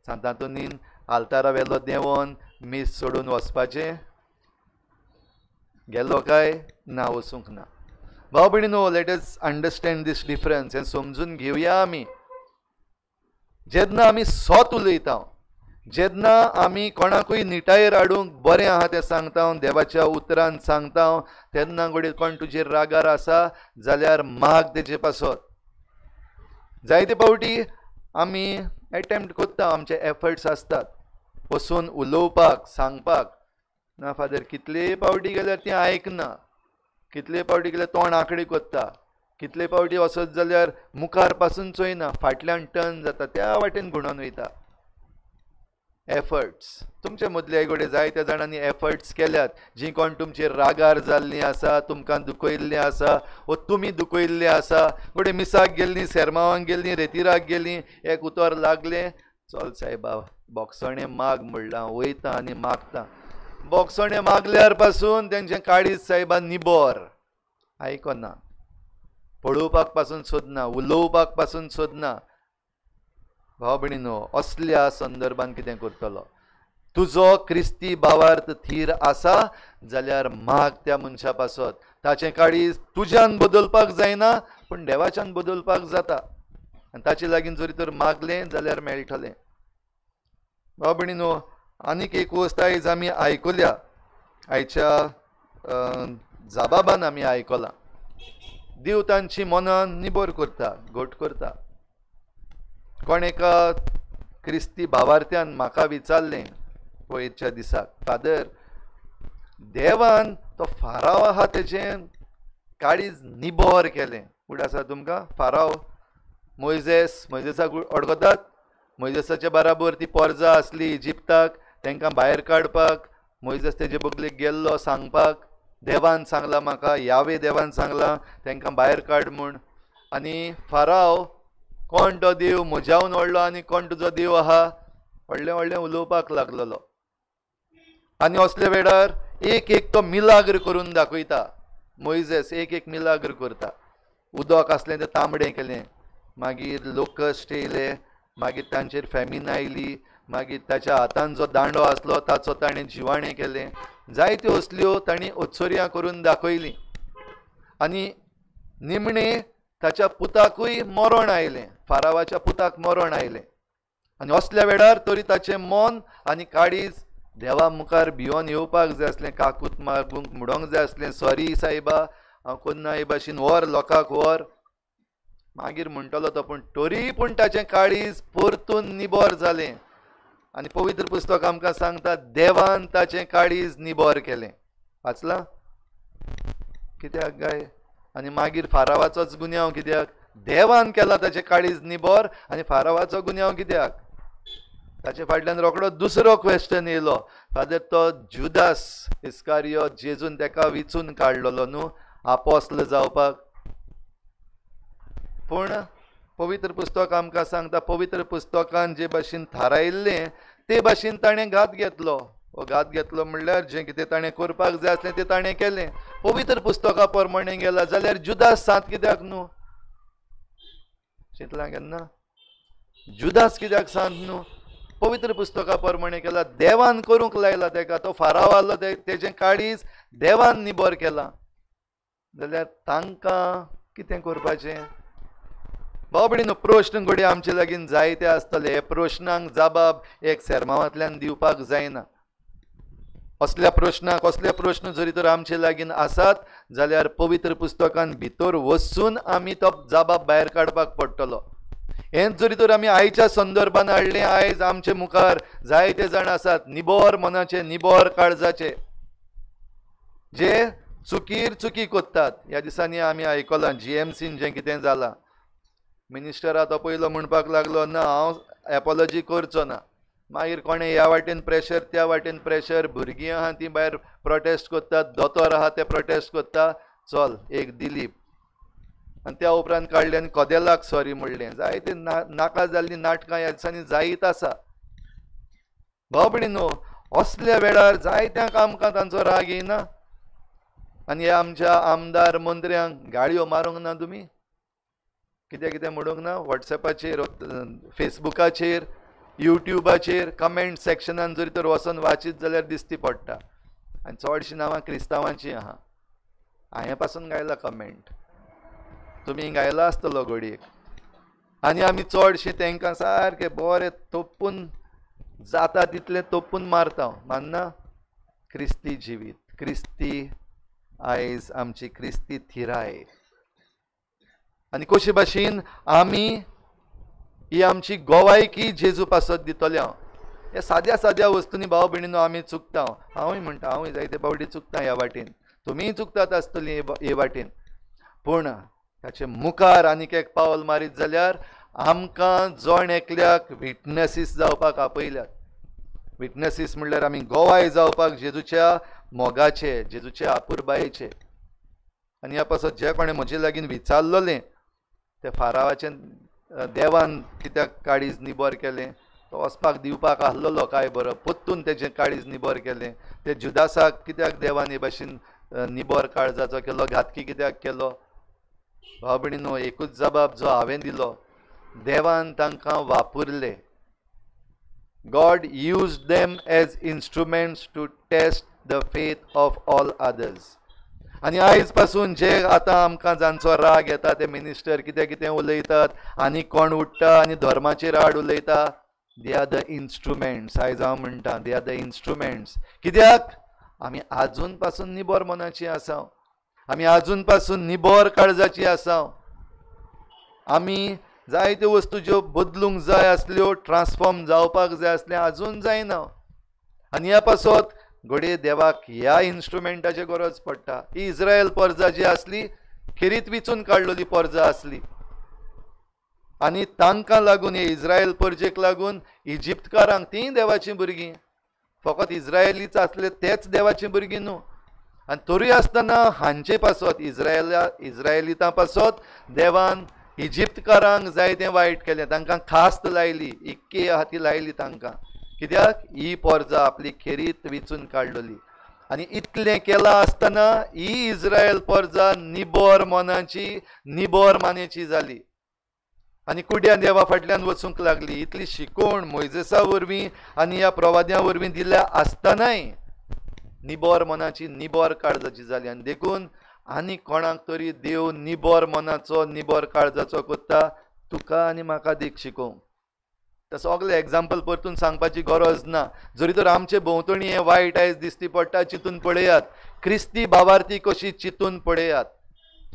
सांत आंतोनीन आल्तारा वेलो देंवोन मीस सोडून वचपाचें? गेलो काय ना? वचूंक ना. भाव भयणीनो, let us understand this difference. हें समजून घेवया आमी. जेन्ना आमी सत उलयता, जेन्ना आमी कोणाकूय निटायेर हाडूंक बरें आहा तें सांगता, देवाच्या उतरान सांगता, तेन्ना घडये कोण तुजेर रागार आसा जाल्यार माग तेजे पासत. जायते फावटी आमी एटेम्प्ट करता, आमचे एफर्ट्स आसतात वचून उलोवपाक, सांगपाक. ना फादर, कितले फावटी गेल्यार ती आयकना, कितले फावटी गेल्यार तोंड आंकडी कोत्ता, कितले फावटी वचत जाल्यार मुखार पासून चोयना, फाटल्यान टर्न जाता, त्या वाटेन घुणोन वयता. एफर्ट्स तुमचे मदले घडये जायत्या जाणांनी एफर्ट्स केल्यात, जीं कोण तुमचेर रागार जाल्लीं आसा, तुमकां दुखयल्लीं आसा वो तुमी दुखयल्लीं आसा. घडये मिसाक गेल्लीं, सेरमांवांक गेल्लीं, रेतिराक गेलीं, एक उतर लागलें, चल सायबा बोगसणें माग म्हणलां, वयता आनी मागता. बोगसणें मागल्यार पासून तेंचें काळीज सायबा निबर, आयकना, पळोवपाक पासून सोदना, उलोवपाक पासून सोदना. भाव भयणीनो, असल्या संदर्भान कितें करतलो? तुजो क्रिस्ती भावार्थ थीर आसा जाल्यार माग त्या मनशा पासत. ताचें काळीज तुज्यान बदलपाक जायना, पूण देवाच्यान बदलपाक जाता. आनी ताचे लागीं जरी तर मागलें जाल्यार मेळटलें. भाव भयणीनो, आनीक एक वस्त आयज आमी आयकुल्या, आयच्या जाबाबान आमी आयकलां, देव तांची मनां निबर करता, घट करता. कोण एका क्रिस्ती भावार्थ्यान म्हाका विचारलें पयरच्या दिसाक, फादर, देवान तो फाराव आहा तेजें काळीज निबर केलें. फुडें आसा तुमकां फाराव, मोयजेस, मोयजेसाक वळखतात? मोयजेसाच्या बराबर ती पोरजा आसली इजिप्ताक, तांकां भायर काडपाक मोयजेस तेजे बगलेक गेल्लो सांगपाक, देवान सांगलां म्हाका, यावे देवान सांगलां तांकां भायर काड म्हूण. आनी फाराव कोण तो देव म्हज्यावन व्हडलो आनी कोण तुजो देव आहा, व्हडलें व्हडलें उलोवपाक लागलेलो. आनी असल्या वेळार एक एक तो मिलाग्र करून दाखयता. मोयजेस एक एक मिलाग्र करता. उदक आसलें तें तांबडें केलें, मागीर लोकस्ट येयले, मागीर तांचेर फेमीन आयली, मागीर ताच्या हातान जो दांडो आसलो ताचो ताणें जिवाणें केलें. जायत्यो असल्यो तांणी उत्सर्यां करून दाखयलीं. आनी निमणें ताच्या पुताकूय मरण आयलें, फारावाच्या पुताक मरण आयलें. आनी असल्या वेळार तरी ताचें मन आनी काळीज देवा मुखार भियोन येवपाक जाय आसलें, काकूत मागूंक म्हणोंक जाय आसलें, सॉरी सायबा हांव कोन्ना हे भाशेन व्हर लोकांक व्हर. मागीर म्हणटलो तो, पूण तरी पूण ताचें काळीज परतून निबर जालें. आनी पवित्र पुस्तक आमकां सांगता देवान ताचें काळीज निबर केलें. वाचलां कित्याक काय? आनी मागीर फारावाचोच गुन्यांव कित्याक? देवान केला ताचें काळीज निबर आनी फारावाचो गुन्यांव कित्याक? ताचे फाटल्यान रोकडो दुसरो क्वेश्चन येयलो, फादर तो जुदास इस्कारियोत जेजून ताका विचून काडलेलो न्हू आपोस्ल जावपाक. पूण पवित्र पुस्तक आमकां सांगता पवित्र पुस्तकान जे भाशेन थारायिल्लें ते भाशेन ताणें घात घेतलो. हो घात घेतलो म्हणल्यार जें कितें ताणें करपाक जाय आसलें तें ताणें केलें. पवित्र पुस्तका प्रमाणें गेला जाल्यार जुदास सांत कित्याक न्हू? चिंतलां केन्ना? जुदास कित्याक सांत न्हू? पवित्र पुस्तका प्रमाणें केला, देवान करूंक लायला तेका. तो फाराव आहलो तेजें काळीज देवान निबर केलां जाल्यार तांकां कितें करपाचें? भाव भयणीनो, प्रश्न घडये आमचे लागीं जायते आसतले. हे प्रश्नांक जबाब एक सेर्मांवांतल्यान दिवपाक जायना. असल्या प्रश्नाक असले प्रश्न जरी तर आमचे लागीं आसात जाल्यार पवित्र पुस्तकान भितर वचून आमी तो जबाब भायर काडपाक पडटलो. हेंच जरी तर आमी आयच्या संदर्भान हाडलें, आयज आमचे मुखार जायते जाण आसात निबर मनाचे, निबर काळजाचे, जे चुकीर चुकी कोत्तात. ह्या दिसांनी आमी आयकलां जीएमसीन जें कितें जालां, मिनिस्टरा तो पयलो म्हणपाक लागलो ना हांव एपोलॉजी करचो ना. मागीर कोणें ह्या वाटेन प्रेशर त्या वाटेन प्रेशर, भुरगीं आहा तीं भायर प्रोटेस्ट करतात, दोतोर आहा ते प्रोटेस्ट करता, चल एक दिलीप. आनी त्या उपरांत काडलें आनी कदेलाक सॉरी म्हणलें. जायते नाका जाल्लीं नाटकां ह्या दिसांनी जायत आसा. भाव भयणीनो, असल्या वेळार जायत्यांक आमकां तांचो राग येयना. आनी ह्या आमच्या आमदार मंत्र्यांक गाळयो मारूंक ना तुमी? कितें कितें म्हणूंक ना? वॉट्सएपाचेर, फेसबुकाचेर, युट्यूबाचेर कमेंट सेक्शनान जरी तर वचोन वाचीत जाल्यार दिसती पडटा. आनी चडशीं नांवां क्रिस्तांवांचीं आहा. हांवें पासून गायला कमेंट, तुमी गायला आसतलो घडयेक. आनी आमी चडशीं तांकां सारकें बरें तोपून जाता तितलें तोपून मारता. मानना? क्रिस्ती जिवीत, क्रिस्ती आयज आमची क्रिस्ती थिराय. आनी कशे भाशेन आमी ही आमची गोवायकी जेजू पासत दितले. हांव ह्या साद्या साद्या वस्तूंनी भाव भयणीनो आमी चुकता. हांवूय म्हणटा, हांवूय जायते फावटी चुकता ह्या वाटेन, तुमीय चुकतात आसतली हे वाटेन. पूण ताचे मुखार आनीक एक पावल मारीत जाल्यार आमकां जण एकल्याक विटनसीस जावपाक आपयल्यात. विटनसीस म्हणल्यार आमी गोवाय जावपाक जेजूच्या मोगाचे, जेजूच्या आपुरबायेचे. आनी ह्या पासत जे कोणें म्हजे लागीं विचारलेलें ते फारावाचें देवान कित्याक काळीज निबर केलें, तो वचपाक दिवपाक आहलोलो काय बरो, परतून तेजें काळीज निबर केलें. ते जुदासाक कित्याक देवान हे भाशेन निबर काळजाचो केलो, घातकी कित्याक केलो? भाव भयणीनो, एकूच जबाब जो हांवें दिलो, देवान तांकां वापरले. God used them as instruments to test the faith of all others. आनी आयज पासून जे आतां आमकां जांचो राग येता ते मिनिस्टर कितें कितें उलयतात आनी कोण उठ्ठा आनी धर्माचेर आड उलयता, they are the instruments. आयज हांव म्हणटा they are the instruments. कित्याक? आमी आजून पासून निबर मनाची आसा, आमी आजून पासून निबर काळजाची आसा. आमी जायत्यो वस्तू ज्यो बदलूंक जाय आसल्यो, ट्रान्सफॉर्म जावपाक जाय आसल्यो, आजून जायना. आनी ह्या पासत घडये देवाक ह्या इन्स्ट्रुमेंटाची गरज पडटा. ही इस्रायल परजा जी आसली खेरीत विचून काडलेली परजा आसली आनी तांकां लागून, हे इस्रायल परजेक लागून इजिप्तकारांक, तीं देवाचीं भुरगीं, फकत इस्रायलीच आसले तेच देवाचीं भुरगीं न्हू. आनी तरूय आसतना हांचे पासत, इस्रायलितां पासत देवान इजिप्तकारांक जायतें वायट केलें, तांकां खास्त लायली, इक्के आहा ती लायली तांकां. कित्याक? ही परजा आपली खेरीत विचून काडलेली. आनी इतलें केलां आसतना ही इस्रायल परजा निबर मनाची, निबर मानेची जाली आनी कुड्या देवा फाटल्यान वचूंक लागली. इतली शिकवण मोयजेसा वरवीं आनी ह्या प्रवाद्यां वरवीं दिल्या आसतनाय निबर मनाची, निबर काळजाची जाली. आनी देखून आनी कोणाक तरी देव निबर मनाचो, निबर काळजाचो करता, तुका आनी म्हाका देख शिकोवंक. तें सगळें एग्जाम्पल परतून सांगपाची गरज ना. जरी तर आमचे भोंवतणी हें वायट आयज दिसती पडटा, चिंतून पळयात, क्रिस्ती भावार्थी कशी चिंतून पळयात.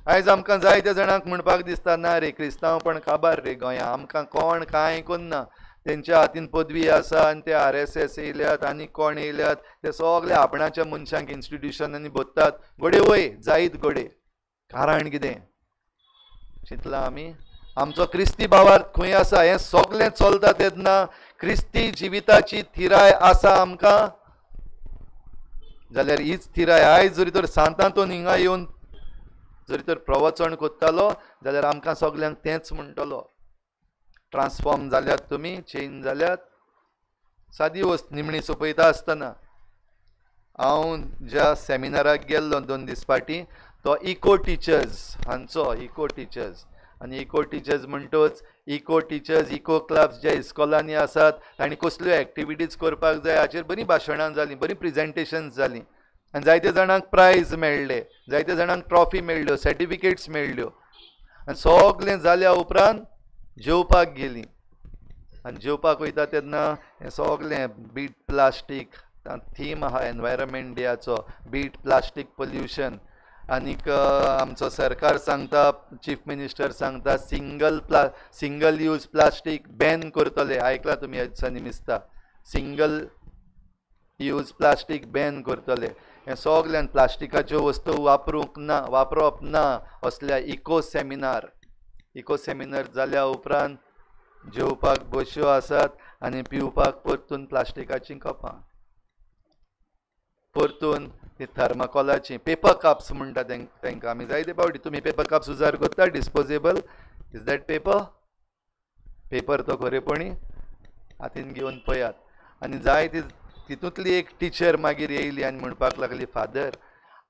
आयज आमकां जायत्या जाणांक म्हणपाक दिसता, ना रे क्रिस्तांव पण काबार रे गोंया, आमकां कोण कांय कोन्ना, तेंच्या हातीन पदवी आसा आनी ते RSS येयल्यात आनी कोण येयल्यात, ते सगळे आपणाच्या मनशांक इन्स्टिट्युशनांनी भरतात. घडये वय जायत घडये, कारण कितें चिंतलां आमी? आमचो क्रिस्ती भावार्थ खंय आसा? हें सगळें चलता तेन्ना क्रिस्ती जिविताची थिराय आसा आमकां जाल्यार हीच थिराय आयज जरी तर सांतांतून हिंगा येवन जरी तर प्रवचन कोत्तालो जाल्यार आमकां सगल्यांक तेंच म्हणटलो, ट्रान्सफॉर्म जाल्यात तुमी, चेंज जाल्यात. सादी वस्त निमणी सोंपयता आसतना हांव ज्या सेमिनाराक गेल्लो 2 दीस फाटीं, तो इको टिचर्स हांचो, इको टिचर्स. आनी इको टिचर्स म्हणटच इको टिचर्स, इको क्लब्स ज्या इस्कॉलांनी आसात तांणी कसल्यो एक्टिविटीज करपाक जाय हाचेर बरीं भाशणां जालीं, बरीं प्रेजेंटेशन्स जालीं आनी जायते जाणांक प्रायज मेळ्ळे, जायते जाणांक ट्रॉफी मेळ्ळ्यो, सर्टिफिकेट्स मेळ्ळ्यो. आनी सगळें जाल्या उपरांत जेवपाक गेलीं आनी जेवपाक वयता तेन्ना हें सगळें बीट प्लास्टीक थीम आहा एनवायरमेंट डेयाचो, बीट प्लास्टीक पोल्युशन. आनीक आमचो सरकार सांगता, चीफ मिनिस्टर सांगता, सिंगल यूज प्लास्टीक बॅन करतले. आयकलां तुमी ह्या दिसांनी दिसता, सिंगल यूज प्लास्टीक बॅन करतले. हें सगल्यान प्लास्टिकाच्यो वस्तू वापरूंक ना, वापरप ना असल्या इको सेमिनार. इको सेमिनार जाल्या उपरांत जेवपाक बश्यो आसात आनी पिवपाक परतून प्लास्टिकाचीं कपां, परतून ती थर्माकोलाची पेपर कप्स म्हणटा तेंकां आमी जायते फावटी. तुमी पेपर कप्स उजार करता, disposable, is that paper? Paper तो खरेपणी हातीन घेवन पळयात. आनी जायती तितूंतली एक टिचर मागीर येयली आनी म्हणपाक लागली, फादर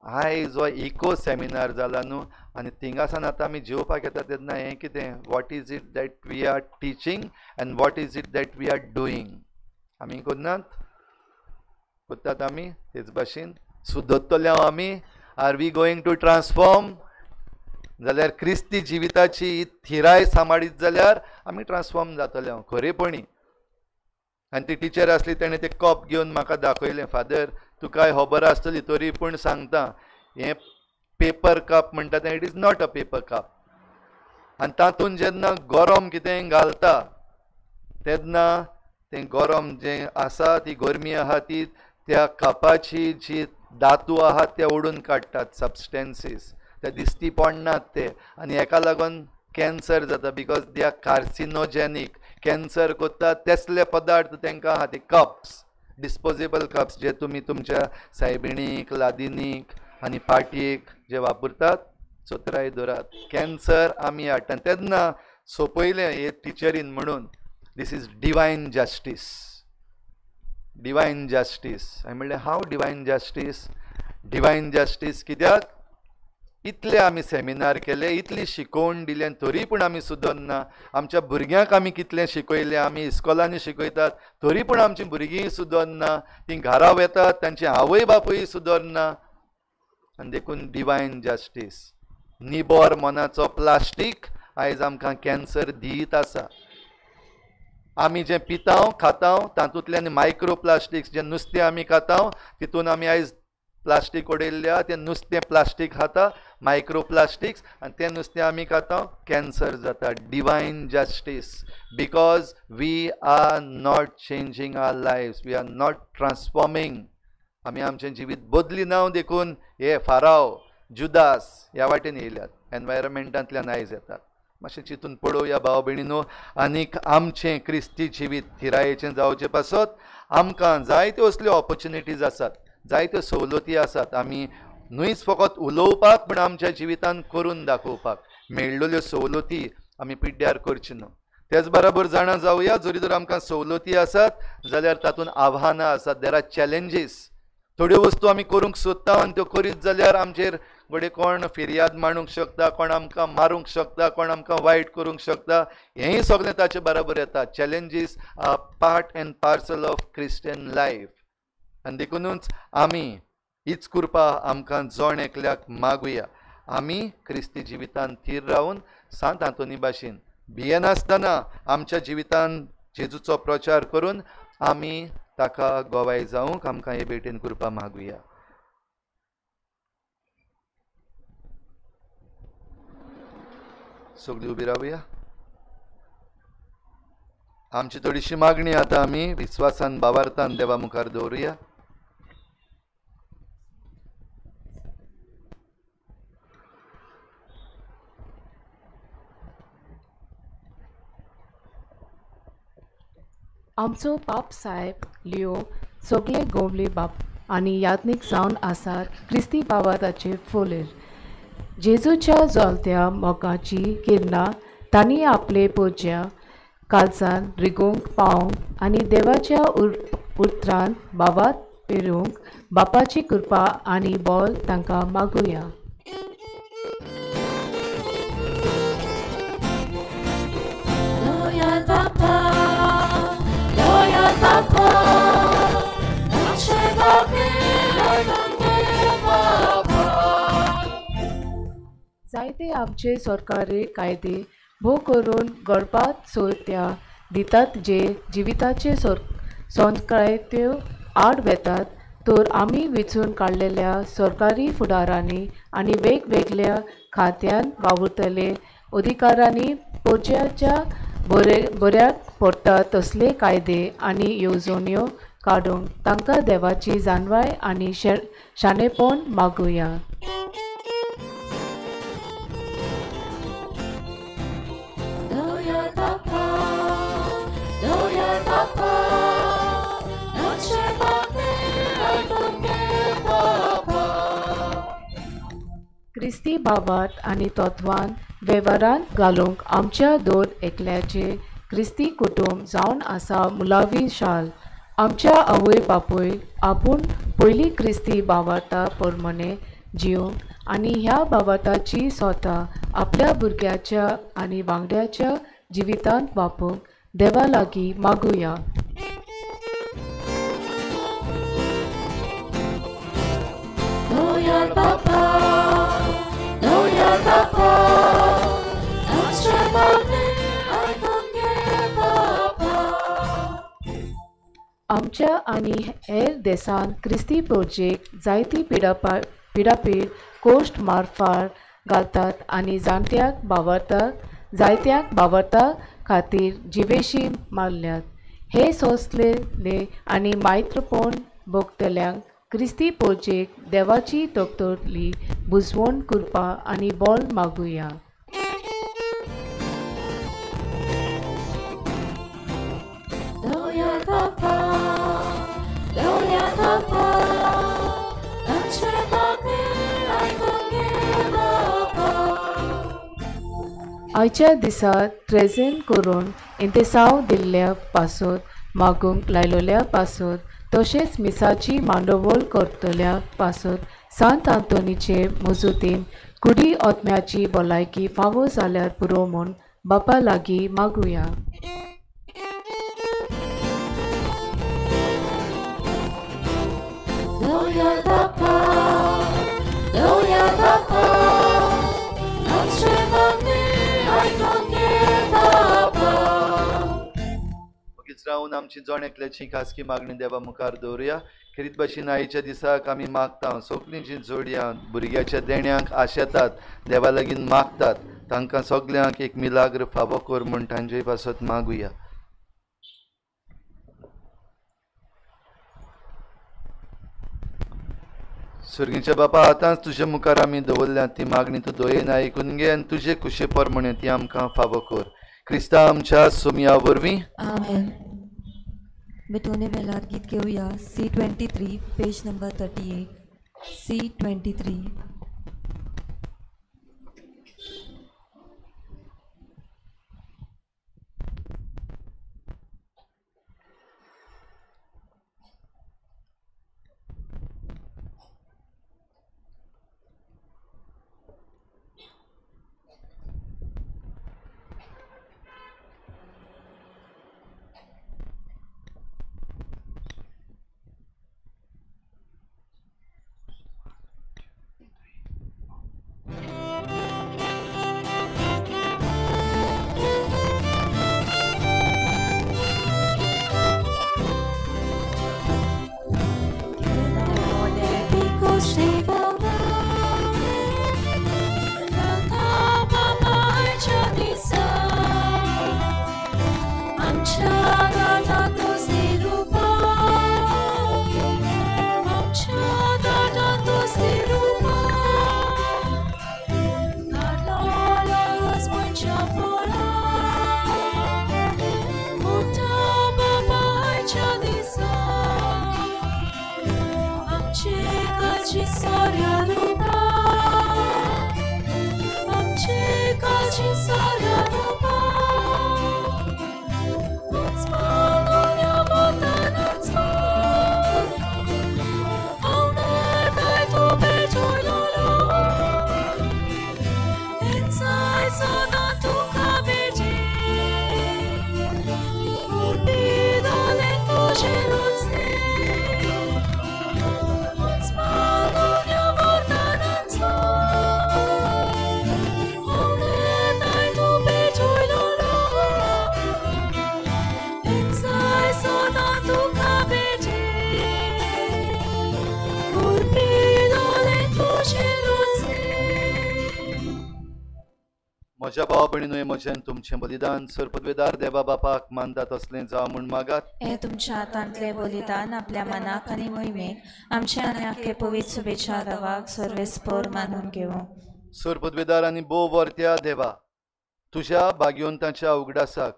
आयज जो इको सेमिनार जाला न्हू आनी थिंगासान आतां आमी जेवपाक येता तेन्ना हें कितें, what is it that we are teaching and what is it that we are doing? आमी करनात, करतात आमी तेच भाशेन सुदरतले हांव आमी? Are we going to transform? जाल्यार क्रिस्ती जिविताची थिराय सांबाळीत जाल्यार आमी ट्रान्सफॉर्म जातले हांव खरेपणी. आनी ती टिचर आसली तेणें तें कप घेवन म्हाका दाखयलें, फादर तुकाय खबर आसतली तरी पूण सांगता, हें पेपर कप म्हणटा तें, it is not a paper cup. आनी तातूंत जेन्ना गरम कितें घालता तेन्ना तें गरम जें आसा, ती गरमी आहा ती त्या कपाची जी धातू आहात ते ओडून काडटात, सबस्टन्सीस ते दिसती पडनात ते, आनी हेका लागून कॅन्सर जाता, because they are carcinogenic. Cancer करता तेसले पदार्थ तांकां आहा ते कप्स, डिस्पोजेबल कप्स जे तुमी तुमच्या सायबिणीक, लादिनीक आनी पार्टयेक जे वापरतात, चतुराय दवरात, कॅन्सर आमी हाडटा. तेन्ना सोंपयलें हे टिचरीन म्हणून, this is divine justice, divine justice. हांवें म्हणलें, how divine justice? Divine justice कित्याक? इतले आमी सेमिनार केले, इतली शिकोवण दिलें, तरी पूण आमी सुदरना. आमच्या भुरग्यांक आमी कितलें शिकयलें, आमी इस्कॉलांनी शिकयतात, तरी पूण आमचीं भुरगीं सुदरना, तीं घरा वेतात तांची आवय बापूय सुदरना. आनी देखून डिवायन जस्टीस, निबर मनाचो प्लास्टीक आयज आमकां कॅन्सर दीत आसा. आमी जें पिताव खाताव तातूंतल्यान मायक्रो प्लास्टिक्स, जें नुस्तें आमी खाताव तितून आमी आयज प्लास्टीक उडयल्ल्या, तें नुस्तें प्लास्टीक खाता, मायक्रो प्लास्टिक्स, आनी तें नुस्तें आमी खाता, कॅन्सर जाता. Divine justice, because we are not changing our life, we are not transforming. आमी आमचें जिवीत बदली ना, देखून हे फाराव, जुदास ह्या वाटेन येयल्यात, एनवायरमेंटांतल्यान आयज येतात. मातशें चिंतून पळोवया भाव भयणीनो. आनीक आमचें क्रिस्ती जिवीत थिरायेचें जावचें पासत आमकां जायत्यो असल्यो ऑपॉर्चुनिटीज आसात, जायत्यो सवलती आसात. आमी न्हूच फकत उलोवपाक पूण आमच्या जिवितान करून दाखोवपाक मेळ्ळ्यो सवलती आमी पिड्ड्यार करच्यो न्हू. तेच बराबर जाणा जावया, जरी तर आमकां सवलती आसात जाल्यार तातूंत आव्हानां आसात, there are challenges. थोड्यो वस्तू आमी करूंक सोदता आनी त्यो करीत जाल्यार आमचेर घडये कोण फिर्याद मांडूंक शकता, कोण आमकां मारूंक शकता, कोण आमकां वायट करूंक शकता. हेंय सगळें ताचे बराबर येता. Challenges are part and parcel of Christian life. आनी देखुनूच आमी हीच कृपा आमकां जण एकल्याक मागुया. आमी क्रिस्ती जिवितान थीर रावन सांत आंतोनी भाशेन भियेनासतना आमच्या जिवितान जेजूचो प्रचार करून आमी ताका गोवाय जावंक आमकां हे भेटेन कृपा मागुया. सगळीं उबी रावया. आमची थोडीशी मागणी आतां आमी विस्वासान भावार्थान देवा मुखार दवरुया. आमचो पाप साहेब लियो सगळे गोवले बाप आनी याज्ञीक जावन आसात क्रिस्ती बाबाताचे फोलेर जेजूच्या जोलत्या मोगाची किरणां तांणी आपले पोज्या कालसान रिगोवंक पावोवंक आनी देवाच्या उतरान बाबात पेरूंक बापाची कृपा आनी बोल तांकां मागुया. जायते आमचे सरकारी कायदे भोव करून गडपात सोयत्या दितात जे जिविताचे संस्कारात्यो आड वेतात तर आमी वेंचून काडलेल्या सरकारी फुडारांनी आनी वेगवेगळ्या खात्यान वावुरतले अधिकारांनी पोरज्याच्या बऱ्याक पडटा तसले कायदे आनी येवजण्यो काडूंक तांकां देवाची जाणवाय आनी शाणेपण मागुया. क्रिस्ती बाबात आनी तत्वान वेव्हारांत घालूंक आमच्या दर एकल्याचे क्रिस्ती कुटुंब जावन आसा मुलावी शाल आमच्या आवय बापूय आपूण पयलीं क्रिस्ती बाबाता प्रमाणे जिवंक आनी ह्या बाबाताची स्वता आपल्या भुरग्याच्या आनी वांगड्याच्या जिवितांत वापूंक देवा लागीं मागुया. आमच्या आनी हेर देसान क्रिस्ती प्रोजेक्ट जायती पिडापीड कोश्ट मारफार घालतात आनी जाणट्यांक बावरतात जायत्यांक बावरता खातीर जिवेशी मारल्यात. हे सोंसलेले आनी मायत्रपण भोगतल्यांक क्रिस्ती पोर्जेक देवाची तकतोली बुजवण कृपा आनी बोल मागुया. आयच्या दिसा ट्रेझेन करून इंतेसांव दिल्ल्या पासत मागूंक लायलोल्या पासत तशेंच मिसाची मांडवळ करतल्या पासत सांत आंतोनीचे मजुतीन कुडी आत्म्याची भलायकी फावो जाल्यार पुरो म्हूण बापा लागीं मागुया. रावन आमची जण एकल्याची खासगी मागणी देवा मुखार दवरुया. खेरीत भाशेन आयच्या दिसाक आमी मागता सगळीं जी जोडयां भुरग्याच्या देण्यांक आशेतात देवा लागीं मागतात तांकां सगल्यांक एक मिलाग्र फावो कर म्हूण तांचे पासत मागुया. सुर्गीच्या बापा आतांच तुजे मुखार आमी दवरल्या ती मागणी तूं दयेन आयकून घे आनी तुजे खुशे प्रमाणे ती आमकां फावो कर. क्रिस्ता आमच्या सोमया वरवीं आमेन. बेटोने वेलार गीत घेवया C23 page number 38 C23. म्हज्या भावा भयणीनो, म्हजें तुमचें बलिदान सरपदवेदार देवा बापाक मानता तसलें जावं म्हूण मागात. हे तुमच्या हातांतलें बलिदान आपल्या मनाक आनी मोहिमेक आमच्या आनी आख्खे पवित्र शुभेच्छा देवाक सर्वेस्पर मानून घेवं. सरपदवेदार आनी भोव वर्त्या देवा, तुज्या भाग्यवंताच्या उगडासाक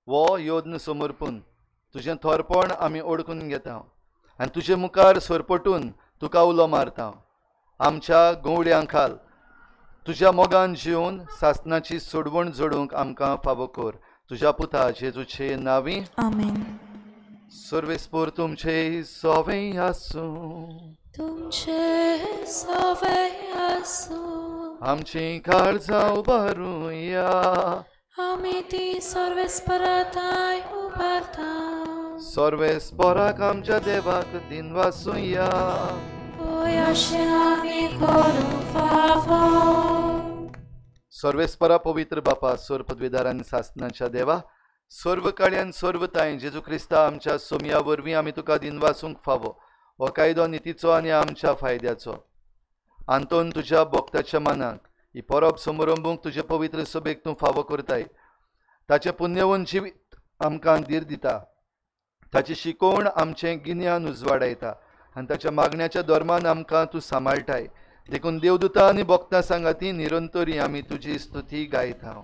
हो यत्न समर्पून तुजें थोरपण आमी ओळखून घेता आनी तुजे मुखार सरपटून तुका उलो मारता. आमच्या गवड्यां खाल तुज्या मोगान जिवन सासनाची सोडवण जोडूंक आमकां फावो कर. तुज्या पुता जेजूचे नांवी आमेन. सर्वेस्पर तुमचे सोवे आसूं. तुमचे सोवे आसूं. आमची काळजां उबारुया. आमी ती सर्वेस्पराताय उबारता. सर्वेस्पराक आमच्या देवाक दिनवासुया. सर्वेस्परा पवित्र बापा, सर्व पदवीदार आनी सासनाच्या देवा, सर्व काळ्यान सर्व ताय जेजू क्रिस्ता आमच्या सोमया वरवीं आमी तुका दिनवासूंक फावो. हो कायदो नितीचो आनी आमच्या फायद्याचो. आंतोन तुज्या भक्ताच्या मनाक ही परब समरंबूंक तुजे पवित्र सभेक तूं फावो करताय. ताचें पुण्यवंत जिवीत आमकां धीर दिता. ताची शिकवण आमचें गिन्यान उजवाडायता आनी ताच्या मागण्याच्या धर्मान आमकां तूं सांबाळटाय. देखून देवदूता आनी भक्तां सांगाती निरंतरी आमी तुजी स्तुती गायता.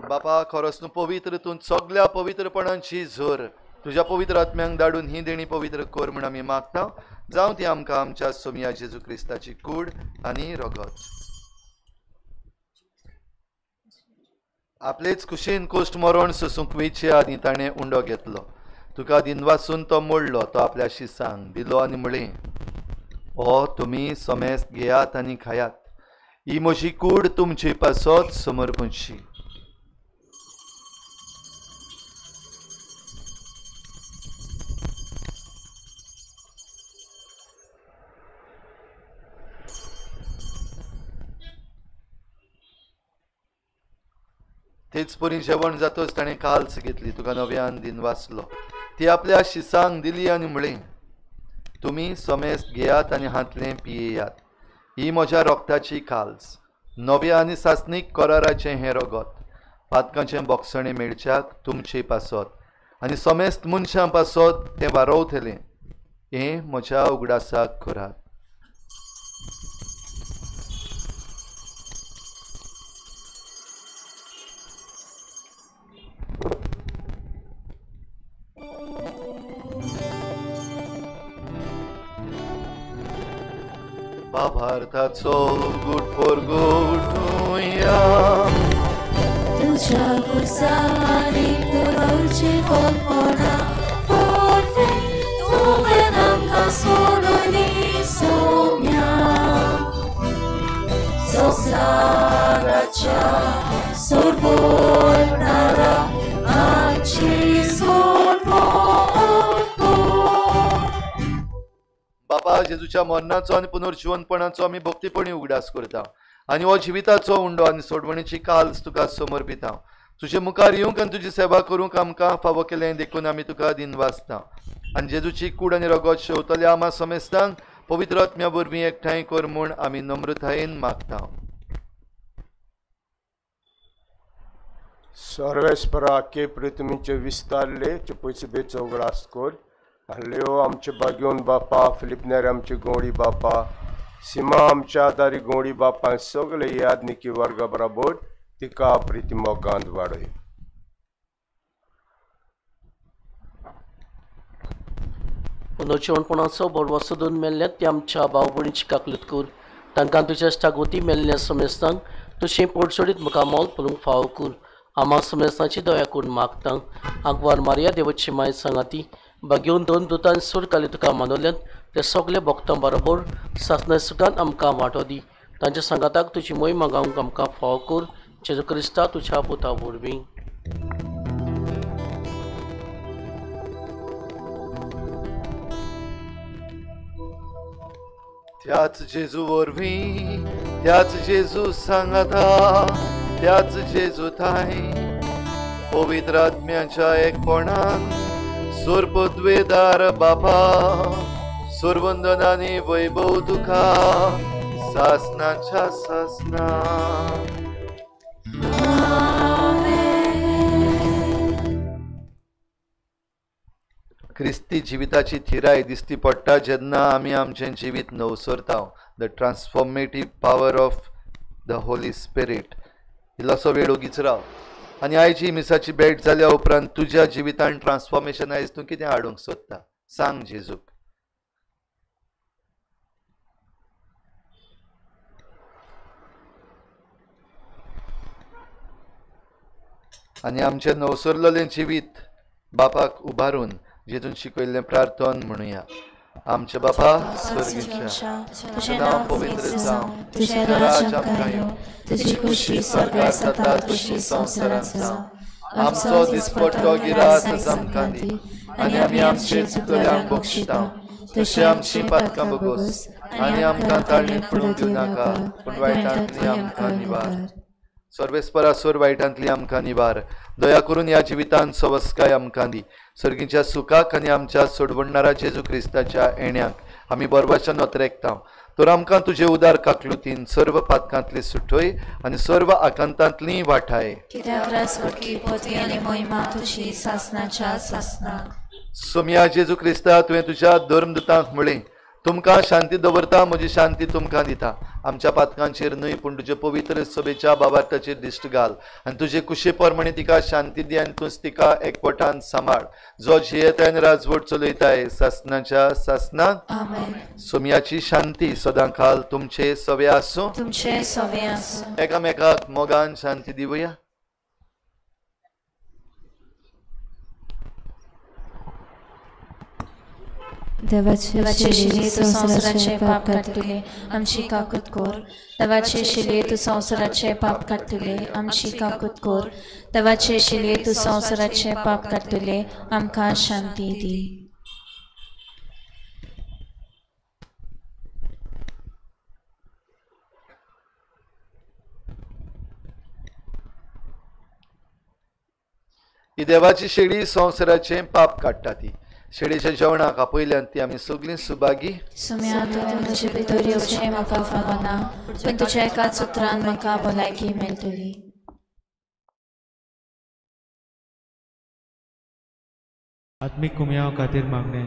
बापा, खरोच तूं पवित्र, तूं सगल्या पवित्रपणांची झर. तुज्या पवित्र आत्म्यांक धाडून ही देणी पवित्र कर म्हूण आमी मागता. जावं ती आमकां आमच्या सोमया जेजू क्रिस्ताची कूड आनी रगत. आपलेच कुशीन कोश्ट मरण सोसूंक वयचे आनी ताणें उंडो घेतलो. तुका दिनवासून तो मोडलो. तो आपल्या शिसांक दिलो आनी म्हळें, हो तुमी समेस्त घेयात आनी खायात. ही म्हजी कूड तुमचे पासत समर्पणची. तेच परी जेवण जातच ताणें काल्स घेतली. तुका नव्यान दिनवासलो. ती आपल्या शिसांक दिली आनी म्हळें, तुमी समेस्त घेयात आनी हांतलें पियेयात. ही म्हज्या रोगताची काल्स, नव्या आनी सासणीक कराराचें हें रगत. पातकांचें बोगसणें मेळच्याक तुमचे पासत आनी समेस्त मनशां पासत तें वारोवतलें. हें म्हज्या उगडासाक करात. भावार्थाचो गुट परगटुया. तुझ्या खुर्सांनी पुरवचे फोलपणा पोरते तुवें आमकां सोडली सोम्या. संवसाराच्या सोडवणारा आमची सोडवण कर. बापा, जेजूच्या मरणाचो आनी पुनर्जिवनपणाचो आमी भक्तीपणी उगडास करता आनी हो जिविताचो उंडो आनी सोडवणीची काल्स तुका समर्पिता. तुजे मुखार येवंक आनी तुजी सेवा करूंक आमकां फावो केलें देखून आमी तुका दिनवासता. आनी जेजूची कूड आनी रगत शेवतल्या आमा समेस्तांक पवित्र आत्म्या वरवीं एकठांय कर म्हूण आमी नम्रतायेन मागता. सर्वेस्परा के पृथ्वीचे विस्तारले पयसुबेचो उगडास कर. लेओ आमचे बागेवन बापा, फिलिपनेर आमचे गोंडी बापा, सीमा आमच्या आदारी गोंडी बापा, सगळे यादनिकी वर्गा बराबर तिका प्रिती मोगांत वाडय. पुनर्जिवणपणाचो बरवो सोदून मेल्ल्या त्या आमच्या भाव भयणीची काकलूत कर. तांकां तुज्या इश्टागती मेल्ल्या समेस्तांक तुजें पोटसोडीत मुखार मोल पळोवंक फावो कर. आमा समेस्तांची दया करून मागता. आंकवार मारिया देवाची माय सांगाती बागेवन दोन दुतान सूर काली तुका मानवल्यात ते सगळे भक्तां बरोबर सासना सुखान आमकां वांटो दी. तांच्या सांगाताक तुजी मोहिमा गावंक आमकां फावो कर. जेजू क्रिस्ता तुज्या पुता वरवीं. त्याच जेजू वरवीं, त्याच जेजू सांगाता, त्याच जेजू थांय पवित्र आत्म्याच्या एकपणान सोरपद्वेदार बापा, सुरवंदनानी वैभव तुका सासनाच्या सासना. क्रिस्ती जिविताची थिराय दिसती पडटा जेन्ना आमी आमचें जिवीत नवसरता. The transformative power of the Holy Spirit. इल्लोसो वेळ ओगीच राव आनी आयची मिसाची भेट जाल्या उपरांत तुज्या जिवितान ट्रान्सफॉर्मेशन आयज तूं कितें हाडूंक सोदता सांग जेजूक. आनी आमचें नवसरलेलें जिवीत बापाक उबारून जेजून शिकयल्लें प्रार्थन म्हणुया. आमच्या बापा स्वर्गीच्या, तुजें नांव पवित्र जावं, तुजें राज्य आमकां येवं, तुजी खुशी स्वर्गार जाता तशी संवसारांत जावं. आमचो दिसपट्टो गिरास आमकां दी आनी आमी आमचे चुकल्यांक बक्षिता तशें आमची पातकां भोगोस आनी आमकां ताळणींत पडूंक दिवं नाका, पूण वायटांतली आमकां निवार. सर्वेस्परा सोर वायटांतली आमकां निवार. दया करून ह्या जिवितांत सवस्काय आमकां दी. सर्गीच्या सुखाक आनी आमच्या सोडवणणारा जेजू क्रिस्ताच्या येण्याक आमी बरवाच्या नोतरेकता. तर आमकां तुजे उदार काकलुतीन सर्व पातकांतली सुटय आनी सर्व आकांतांतली वाठाय. सोमया जेजू क्रिस्ता, तुवें तुज्या धर्मदूतांक म्हळें, तुमकां शांती दवरता, म्हजी शांती तुमकां दिता. आमच्या पातकांचेर न्हय पूण तुजे पवित्र सभेच्या बाबार्थाचेर दिश्ट घाल आनी तुजे कुशे प्रमाणे तिका शांती दी आनी तूंच तिका एकवटान सांबाळ, जो जियेताय आनी राजवट चलयताय सासनाच्या सासनाक. सोमयाची शांती सदां काल तुमचे सवे आसूं. तुमचे सवे आसूं. एकामेकाक मोगान शांती दिवया. देवाचे शिले तूं संवसाराचे पाप काडटले आमची काकूत कर. देवाचे शिले तूं संवसाराचे पाप काडटले आमची काकूत कर. देवाचे शिले तूं संवसाराचे पाप काडटले आमकां शांती दी. ही देवाची शेळी संवसाराचें पाप काडटा. ती शेळीच्या जेवणाक आपयल्यान ती आमी सगळीं सुभागी. सुम्या तुजे भितर येवचें म्हाका फावना, पूण तुज्या एकाच उतरान म्हाका भलायकी मेळटली. आत्मीक कुमयाव खातीर मागणें.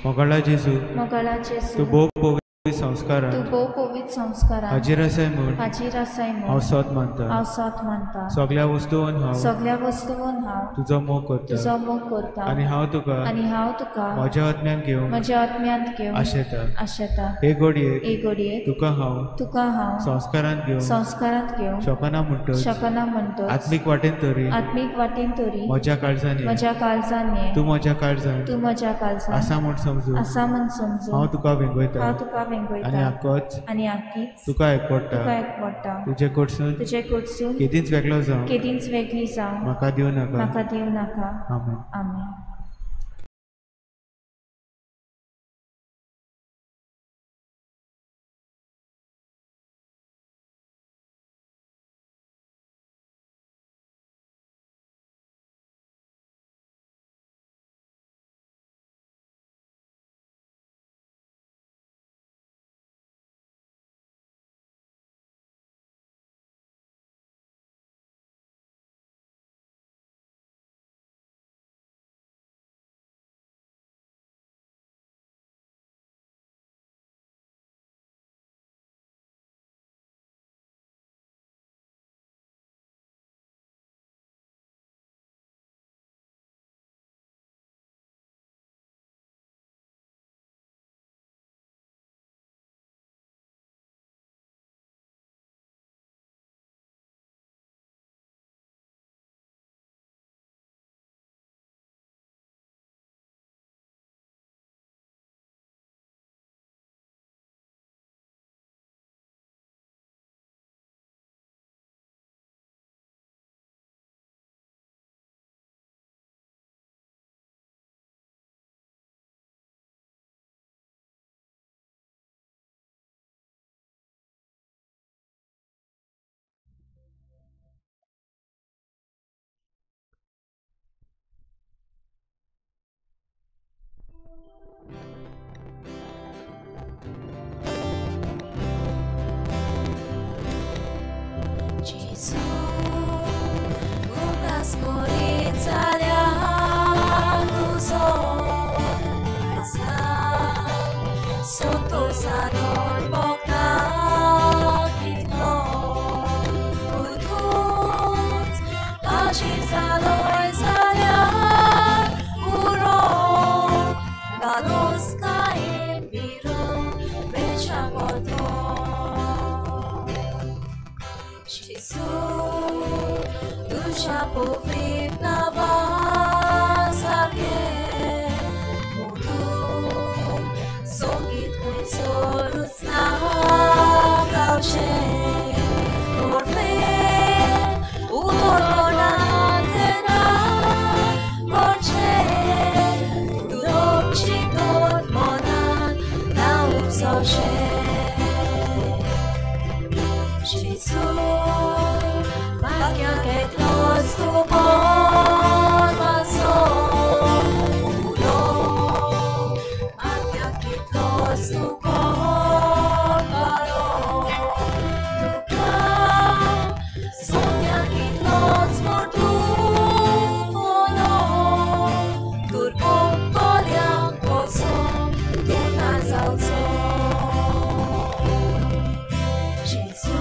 मोगाळा जेजू, मोगाळा जेजू, तूं भोव संस्कारान तूं भोव पवित्र संस्कारान हाजीर आसाय म्हूण हाजीर आसाय म्हूण हांव सत मानता. हांव सत मानता. सगळ्या वस्तून हांव सगळ्या वस्तून हांव तुजो मोग करता तुजो मोग करता आनी हांव तुका आनी हांव तुका म्हज्या आत्म्यान घेवंक म्हज्या आत्म्यांत घेवंक आशेता. आशेता. हे घडयेक हे घडयेक तुका हांव तुका हांव संस्कारांत घेवंक संस्कारांत घेवंक शकना म्हणटच शकना म्हणटच आत्मीक वाटेन तरी आत्मीक वाटेन तरी म्हज्या काळजान ये. म्हज्या काळजान ये. तूं म्हज्या काळजान तूं म्हज्या काळजान आसा म्हूण समजून आसा म्हूण समजून हांव तुका वेंगयता हांव तुका वेंगयता आनी आकोच आनी आकीच तुका एकवडटा. तुका एकवडटा. तुजे कडसून तुजे कडसून केदींच वेगळो जावं केदींच वेगळी जावं म्हाका दिवं नाका. म्हाका दिवं नाका. आमेन. आमेन. Gesù, una scorezza tuzo, sotto sanor boca kitlo, utut, kajib salor salia, uro, galos kaim biru, bechamoto. Gesù, duša povritna vasarke, mutu, songit kuisorus na kauche, korve, utorona korche, tulopchitot monan na upsoche. Gesù, Macchia che closto maso, uno, macchia che closto paro, duca, sogna che clos mortu, ono, turbo tolia poso, tuna zalzo. Gesù,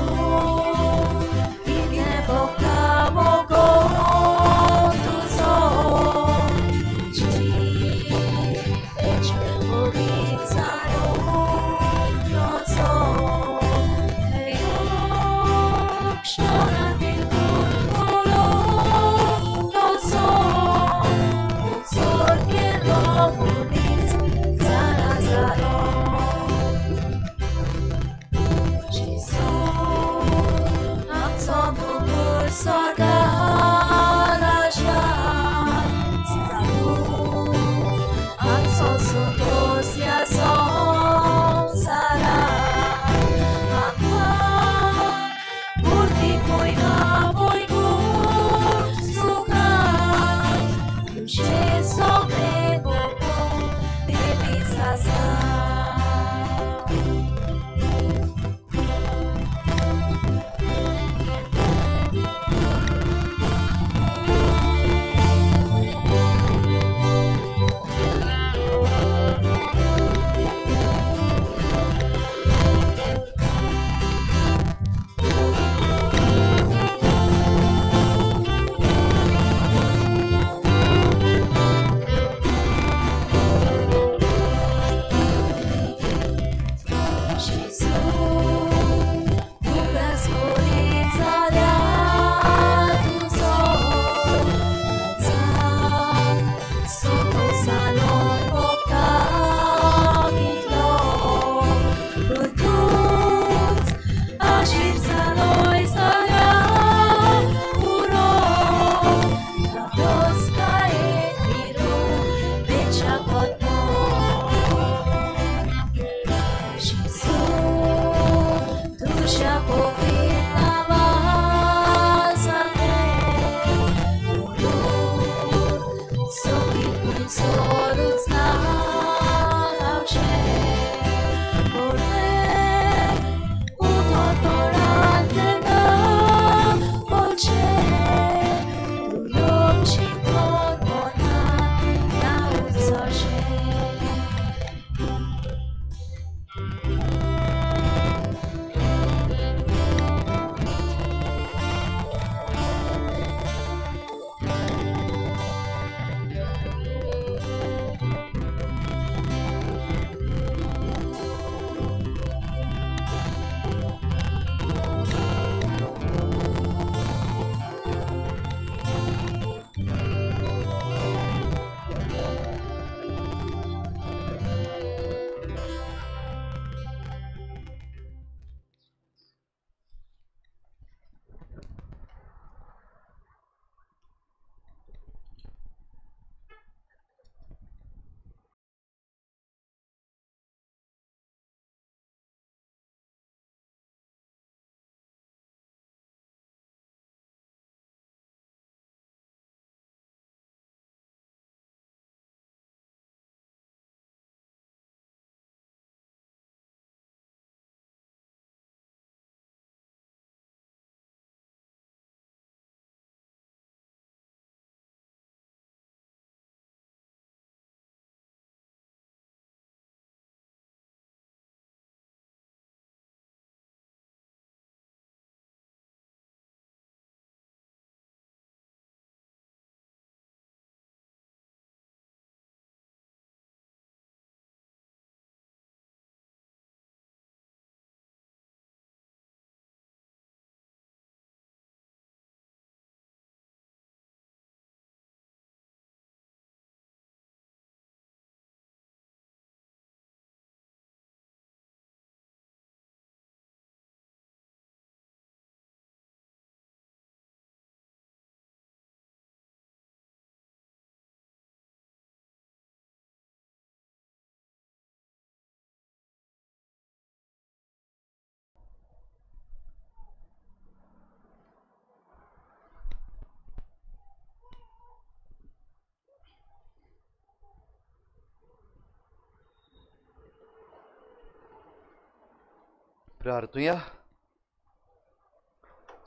प्रार्थुया.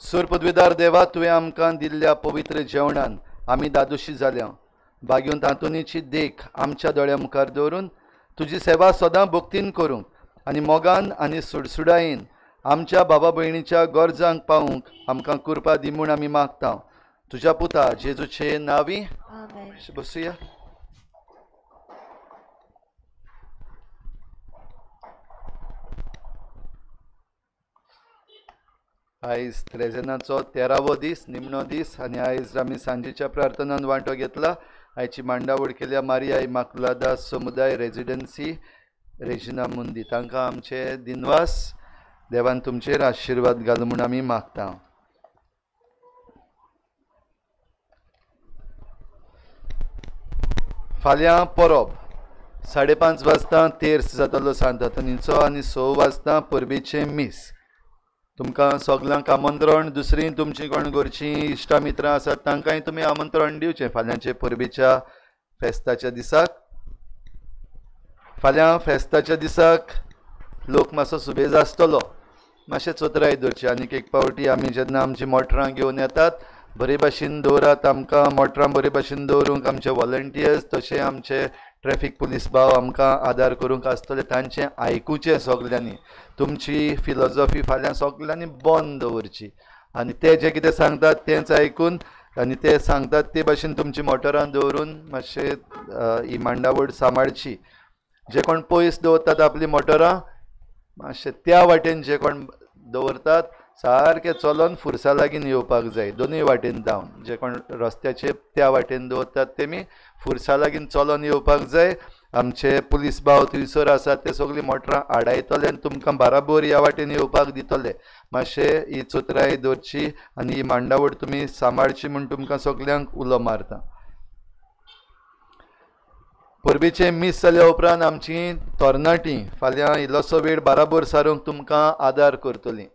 सूर पदवीदार देवा, तुवें आमकां दिल्ल्या पवित्र जेवणान आमी दादोशी जाल्या. बागेवन तातूंची देख आमच्या दोळ्या मुखार दवरून तुजी सेवा सदां भक्तीन करूंक आनी मोगान आनी सुडसुडायेन आमच्या बाबा भयणीच्या गरजांक पावूंक आमकां कृपा दी म्हूण आमी मागता. तुज्या पुता जेजूचे नांवी. बसुया. आयज त्रेजेनाचो 13वो दीस, निमणो दीस आनी आयज आमी सांजेच्या प्रार्थनान वांटो घेतला. आयची मांडावळ केल्या मारिया इमाकुलादा समुदाय रेजिडन्सी रेजिना मुंदी. तांकां आमचे दिनवास. देवान तुमचेर आशिर्वाद घालूं म्हूण आमी मागता. फाल्यां परब 5:30 वाजता तेर्स जातलो सांत आंतोनीचो आनी 6 वाजता परबेचें मीस. तुमकां सगल्यांक आमंत्रण. दुसरी तुमची कोण घरचीं इश्टा मित्रां आसात तांकांय तुमी आमंत्रण दिवचें फाल्यांचे परबेच्या फेस्ताच्या दिसाक. फाल्यां फेस्ताच्या दिसाक लोक मातसो सुबेज आसतलो, मातशें चतुराय दवरची. आनीक एक पावटी आमी जेन्ना आमची मोटरां घेवन येतात बरे भाशेन दवरात. आमकां मोटरां बरे भाशेन दवरूंक आमचे वॉलंटियर्स तशें आमचे ट्रॅफीक पुलीस भाव आमकां आदार करूंक आसतले. तांचें आयकुचें सगल्यांनी. तुमची फिलॉजॉफी फाल्यां सगल्यांनी बंद दवरची आनी ते जे कितें सांगतात तेंच आयकून आनी ते सांगतात ते भाशेन तुमची मोटरां दवरून मातशें ही मांडावळ सांबाळची. जे कोण पयस दवरतात आपली मोटरां मातशें त्या वाटेन जे कोण दवरतात सारकें चलोन फुरसा लागीं येवपाक जाय. दोनूय वाटेन धांवन जे कोण रस्त्याचे त्या वाटेन दवरतात तेमी फुरसा लागीं चलोन येवपाक जाय. आमचे पुलीस भाव थंयसर आसात ते सगळीं मोटरां आडायतले आनी तुमकां बाराबोर ह्या वाटेन येवपाक दितले. मातशें ही चतुराय दवरची आनी ही मांडावळ तुमी सांबाळची म्हूण तुमकां सगल्यांक उलो मारता. परबेचें मीस जाल्या उपरांत आमची तरणाटीं फाल्यां इल्लोसो वेळ बाराबोर सारूंक तुमकां आदार करतलीं.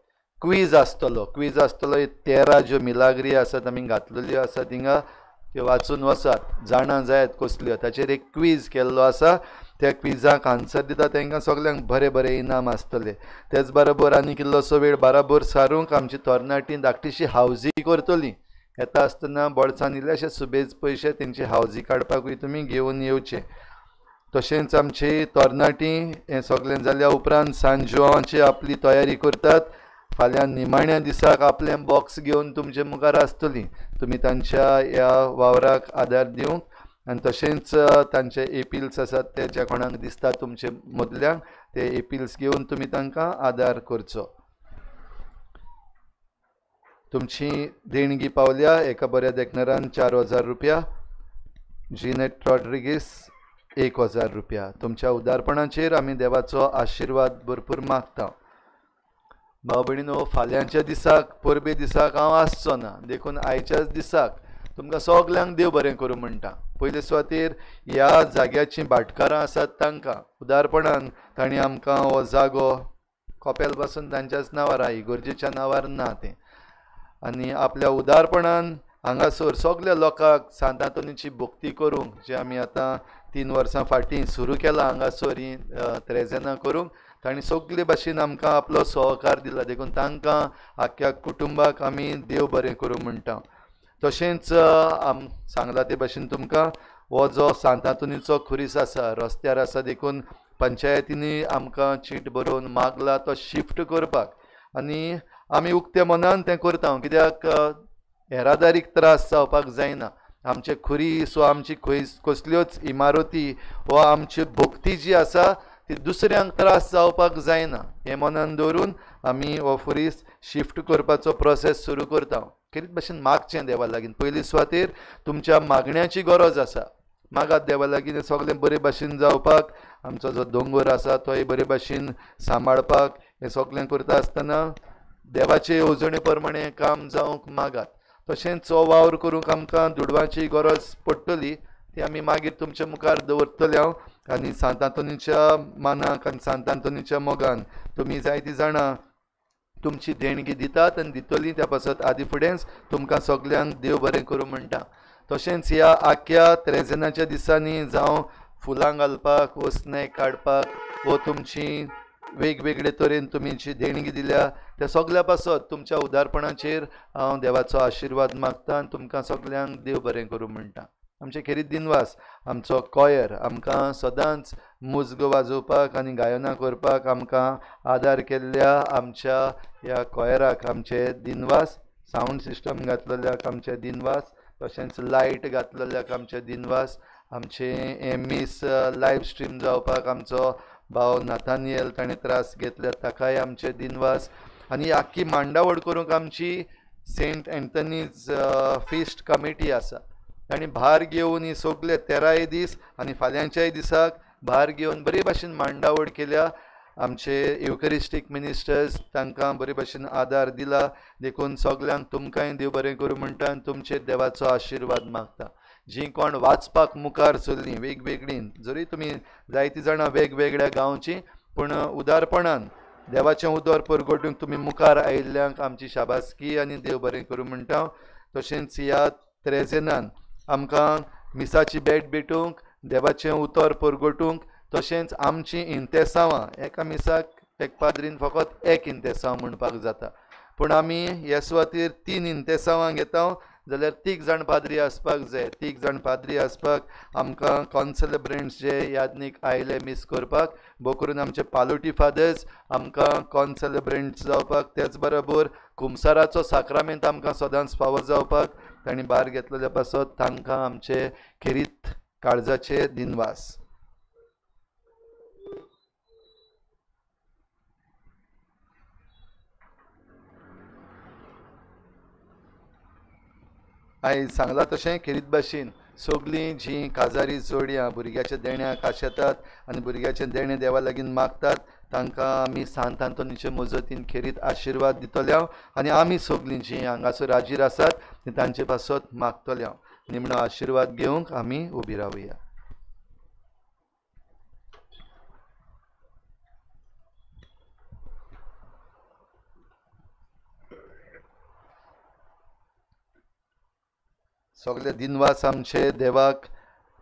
क्वीज आसतलो. क्वीज आसतलो 13 ज्यो मिलाग्री आसात आमी घातलेल्यो आसात थिंगा त्यो वाचून वचात, जाणा जायात कसल्यो. ताचेर एक क्वीज केल्लो आसा. त्या क्विजाक आन्सर दिता तांकां सगल्यांक बरे बरे इनाम आसतले. तेच बरोबर आनीक इल्लोसो वेळ बाराबोर सारूंक आमची तरणाटीं धाकटीशी हावजी करतलीं. येता आसतना बोल्सान इल्लेशे सुबेज पयशे तेंची हावजी काडपाकूय तुमी घेवन येवचे. तशेंच आमची तरणाटीं हें सगळें जाल्या उपरांत सांजवाची आपली तयारी करतात. फाल्यां निमाण्या दिसाक आपलें बॉक्स घेवन तुमचे मुखार आसतलीं. तुमी तांच्या ह्या वावराक आदार दिवंक आनी तशेंच तांचे एपिल्स आसात ते ज्या कोणाक दिसता तुमचे मदल्यांक ते एपिल्स घेवन तुमी तांकां आदार करचो. तुमची देणगी पावल्या एका बऱ्या देखणारान 4000 रुपया, जिनेट रॉड्रिगीस 1000 रुपया. तुमच्या उदारपणाचेर आमी देवाचो आशिर्वाद भरपूर मागता. भाव भयणीनो, फाल्यांच्या दिसाक परबे दिसाक हांव आसचो ना, देखून आयच्याच दिसाक तुमकां सगल्यांक देव बरें करूं म्हणटा. पयले सुवातेर ह्या जाग्याचीं भाटकारां आसात तांकां उदारपणान तांणी आमकां हो जागो कपेल पासून तांच्याच नांवार आहा, इगोर्जेच्या नांवार ना तें, आनी आपल्या उदारपणान हांगासर सगल्या लोकांक सांत आंतोनीची भक्ती करूंक जे आमी आतां 3 वर्सां फाटीं सुरू केलां हांगासर ही त्रेजेनां करूंक तांणी सगळे भाशेन आमकां आपलो सहकार दिला. देखून तांकां आख्ख्या कुटुंबाक आमी देव बरें करूं म्हणटा. तशेंच आम सांगलां ते भाशेन तुमकां हो जो सांत आंतोनीचो खुरीस आसा रस्त्यार आसा, देखून पंचायतींनी आमकां चीट बरोवन मागला तो शिफ्ट करपाक आनी आमी उक्त्या मनान तें करता. कित्याक येरादारीक त्रास जावपाक जायना. आमचे खुरीस वा आमची कसल्योच इमारती वा आमची भक्ती जी आसा ती दुसऱ्यांक त्रास जावपाक जायना हें मनान दवरून आमी हो खुरीस शिफ्ट करपाचो प्रोसेस सुरू करता. खेरीत भाशेन मागचें देवा लागीं. पयली सुवातेर तुमच्या मागण्याची गरज आसा. मागात देवा लागीं हें सगळें बरे भाशेन जावपाक, आमचो जो दोंगर आसा तोय बरे भाशेन सांबाळपाक, हें सगळें करता आसतना देवाचे येवजणे प्रमाणे काम जावंक मागात. तशेंच हो वावर करूंक आमकां दुडवांची गरज पडटली ती आमी मागीर तुमच्या मुखार दवरतले हांव. आनी सांत आंतोनीच्या मानाक आनी सांत आंतोनीच्या मोगान तुमी जायतीं जाणां तुमची देणगी दितात आनी दितली. त्या पासत आदी फुडेंच तुमकां सगल्यांक देव बरें करूं म्हणटा. तशेंच ह्या आख्ख्या त्रेजेनाच्या दिसांनी जावं फुलां घालपाक वो स्नॅक काडपाक वो तुमची वेगवेगळे तरेन तुमी जी देणगी दिल्या त्या सगल्या पासत तुमच्या उदारपणाचेर हांव देवाचो आशिर्वाद मागता आनी तुमकां सगल्यांक देव बरें करूं म्हणटा. आमचे खेरीत दिनवास आमचो कॉयर आमकां सदांच मुजग वाजोवपाक आनी गायनां करपाक आमकां आदार केल्ल्या आमच्या ह्या कॉयराक आमचे दिनवास, सावंड सिस्टम घातलेल्याक आमचे दिनवास, तशेंच लायट घातलेल्याक आमचे दिनवास, आमचे हें मीस लायव स्ट्रीम जावपाक आमचो भाव नाथानियल ताणें त्रास घेतले ताकाय आमचे दिनवास. आनी आख्खी मांडावळ करूंक आमची सेंट एंथनीज फिस्ट कमिटी आसा तांणी भार घेवन ही सगळे 13 दीस आनी फाल्यांच्याय दिसाक भार घेवन बरे भाशेन मांडावळ केल्या. आमचे युकरिस्टीक मिनिस्टर्स तांकां बरे भाशेन आदार दिला देखून सगल्यांक तुमकांय देव बरें करूं म्हणटा आनी तुमचेर देवाचो आशिर्वाद मागता. जीं कोण वाचपाक मुखार सरलीं वेगवेगळीं, जरी तुमी जायतीं जाणां वेगवेगळ्या गांवचीं, पूण उदारपणान देवाचें उदर परगटूंक तुमी मुखार आयिल्ल्यांक आमची शाबासकी आनी देव बरें करूं म्हणटा. तशेंच ह्या त्रेजेनान आमकां मिसाची भेट भेटूंक, देवाचें उतर परगटूंक, तशेंच आमचीं इंतेसांवां एका मिसाक एक पाद्रीन फकत एक इंतेसांव म्हणपाक जाता, पूण आमी ह्या सुवातेर 3 इंतेसांवां घेता जाल्यार 3 जाण पाद्री आसपाक जाय. 3 जाण पाद्री आसपाक आमकां कॉन्सेलेब्रंट्स जे यादनीक आयले मीस करपाक, भोव करून आमचे पालोटी फादर्स आमकां कॉन्सेलेब्रंट्स जावपाक, तेच बरोबर कुमसाराचो साक्रामेंत आमकां सदांच फावो जावपाक तांणी भार घेतलेल्या पासत तांकां आमचे खेरीत काळजाचे दिनवास. आयज सांगलां तशें खेरीत भाशेन सगळीं जीं काजारी जोडयां भुरग्याच्या देण्याक आशेतात आनी भुरग्याचें देणें देवा लागीं मागतात तांकां आमी सांत आंतोनीचे मजतीन खेरीत आशिर्वाद दितले हांव आनी आमी सगळीं जीं हांगासर हाजीर आसात ती तांचे पासत मागतले हांव. निमणो आशिर्वाद घेवंक आमी उबी रावया. सगळे दिनवास आमचे देवाक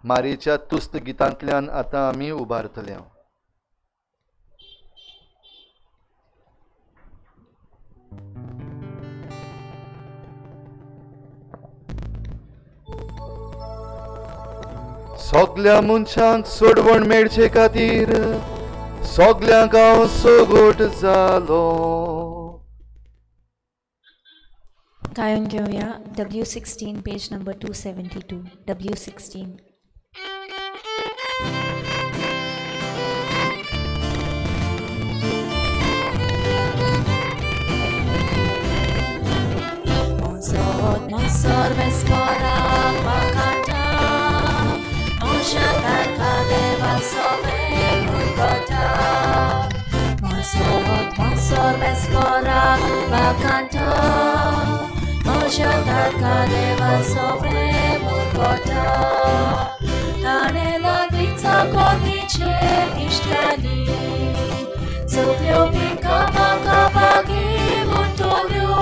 मारीच्या तुस्त गितांतल्यान आतां आमी उबारतले. सगल्या मनशांक सोडवण मेळचे खातीर सगल्यांक हांव सगोट जालो. गायन घेवया W16 page number 272. W16. Monsor vespora makata Mosha deva sove murgota Monsor vespora makata Mosha deva sove murgota Tanela ditsa koniche ishtali Suplio pinka makabagi muntolio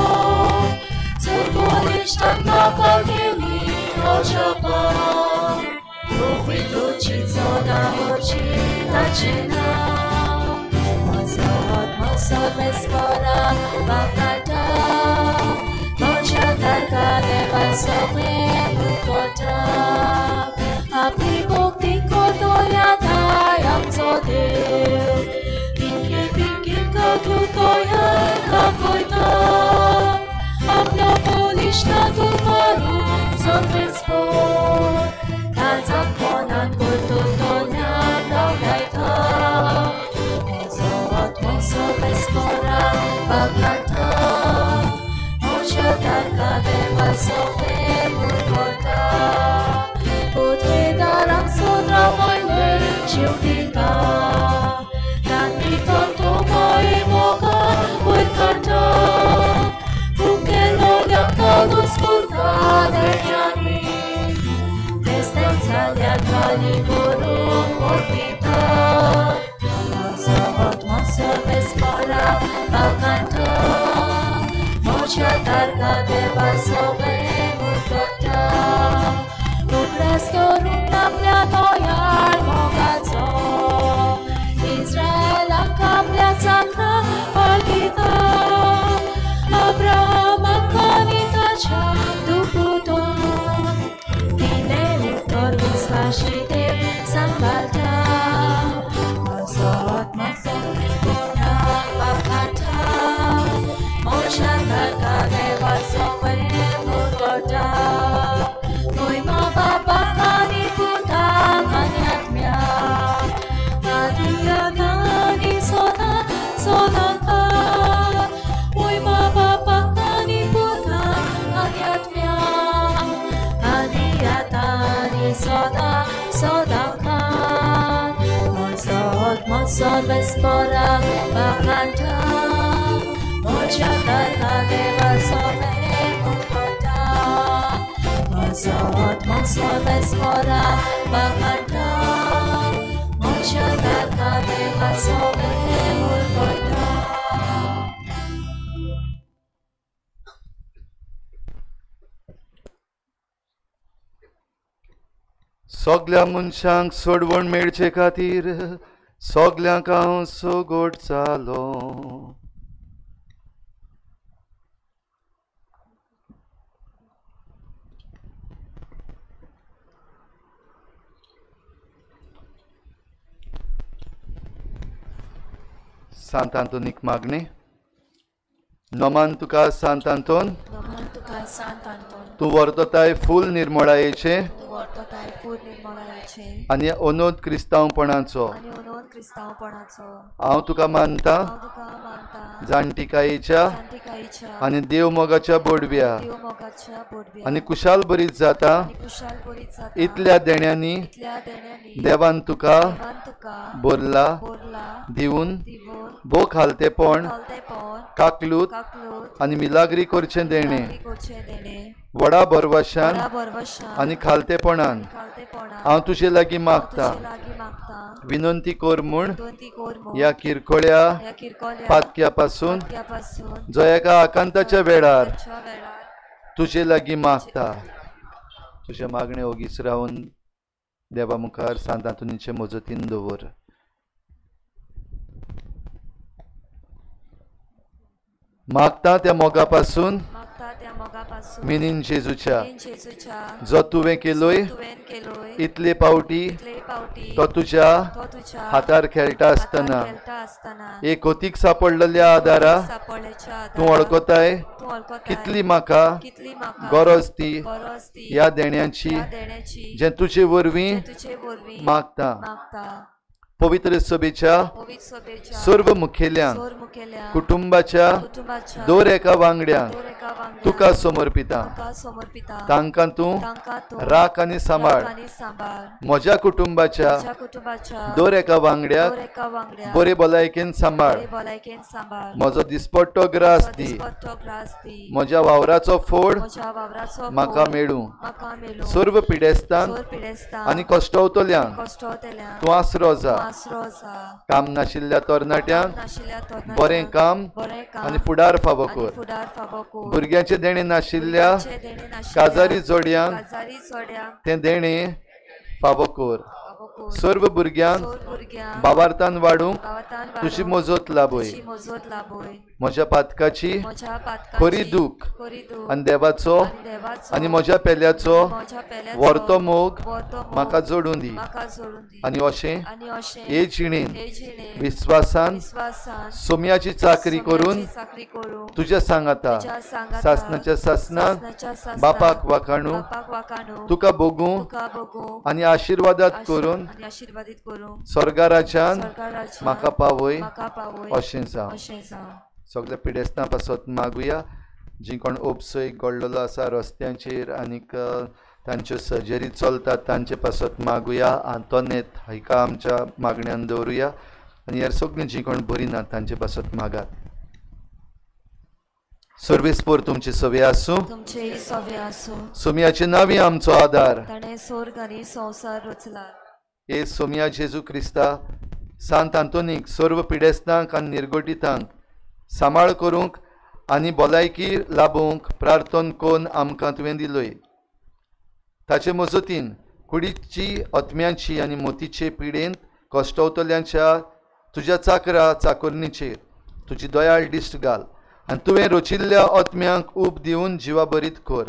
मोसोत वेस्पोराक वाखाणटा म्हज्या तारका देवाचो उरपटा मोसोत मोसोत वेस्पोराक वाखाणटा म्हज्या तारका देवाचो उरपटा. सगल्या मनशांक सोडवण मेळचे खातीर सगल्यांक हांव सगोट जालो. सांत आंतोनीक मागणें. नमान तुका सांत आंतोन, तूं वर्तताय फूल निर्मळायेचें आनी अनोद क्रिस्तांवपणाचो. हांव तुका मानता जाणटिकायेच्या आनी देव मोगाच्या बोडव्या आनी कुशाल बरीत जाता इतल्या देण्यांनी देवान तुका बोरला दिवन भोव खालतेपण काकलूत आनी मिलाग्री करचें देणें व्हडा भरवशान आनी खालतेपणान हांव तुजे लागीं मागता. विनंती कर म्हूण ह्या किरकोळ्या पातक्या पासून जो एका आकांताच्या वेळार तुजे लागीं मागता. तुजें मागणें ओगीच रावन देवा मुखार सांत आंतोनीचे मजतीन दवर. मागता त्या मोगा पासून मिनीन जेजूच्या जो तुवें केलोय इतले पावटी तो तुज्या हातार खेळटा आसतना एक अतीक सापडलेल्या आदारा तूं वळखताय कितली म्हाका गरज ती ह्या देण्याची जें तुजे वरवीं मागता. पवित्र सभेच्या सर्व मुखेल्यांक कुटुंबाच्या दर एका वांगड्यांक तुका समर्पिता. तांकां तूं राख आनी सांबाळ. म्हज्या कुटुंबाच्या दर एका वांगड्याक बरे भलायकेन सांबाळ. म्हजो दिसपट्टो ग्रास दी. म्हज्या वावराचो फोड म्हाका मेळूं. सर्व पिडेस्तांक आनी कश्टवतल्यांक तूं आसरो जा. काम नाशिल्ल्या तरणाट्यांक बरें काम आनी फुडार फावो कर. भुरग्यांचें देणें नाशिल्ल्या काजारी जोडयांक तें देणें फावो कर. सर्व भुरग्यांक बाबार्थान वाडूंक तुजी मजत लाभय. म्हज्या पातकाची खरी दूख आनी देवाचो आनी म्हज्या पेल्याचो व्हरतो मोग म्हाका जोडून दी आनी अशें हे जिणेन विस्वासान सोम्याची चाकरी करून तुज्या सांगाता सासनाच्या सासनाक बापाक वाखाणू तुका भोगूं आनी आशिर्वादात करून स्वर्गाराच्यान म्हाका पावय अशें जावं. सगल्या पिडेस्तां पासत मागुया जी कोण उपसय घडलेलो आसा रस्त्यांचेर आनीक तांच्यो सर्जरी चलतात तांचे पासत मागुया. आंतोनेत हाका आमच्या मागण्यान दवरुया आनी ह्या सगळीं जी कोण बरी ना तांचे पासत मागात. सर्वेस्पोर तुमचे सवे आसूं. सोमयाचे नांवी आमचो आदार. हे सोमया जेजू क्रिस्ता सांत आंतोनीक सर्व पिडेस्तांक आनी निर्गोटितांक सांबाळ करूंक आनी भलायकी लाभोवंक प्रार्थन करून आमकां तुवें दिलोय. ताचे मजतीन कुडीची आत्म्यांची आनी मोतीचे पिडेंत कश्टवतल्यांच्या तुज्या चाकरा चाकोरणीचेर तुजी दयाळ दिश्ट घाल आनी तुवें रचिल्ल्या आत्म्यांक ऊब दिवन जिवाबरीत कर.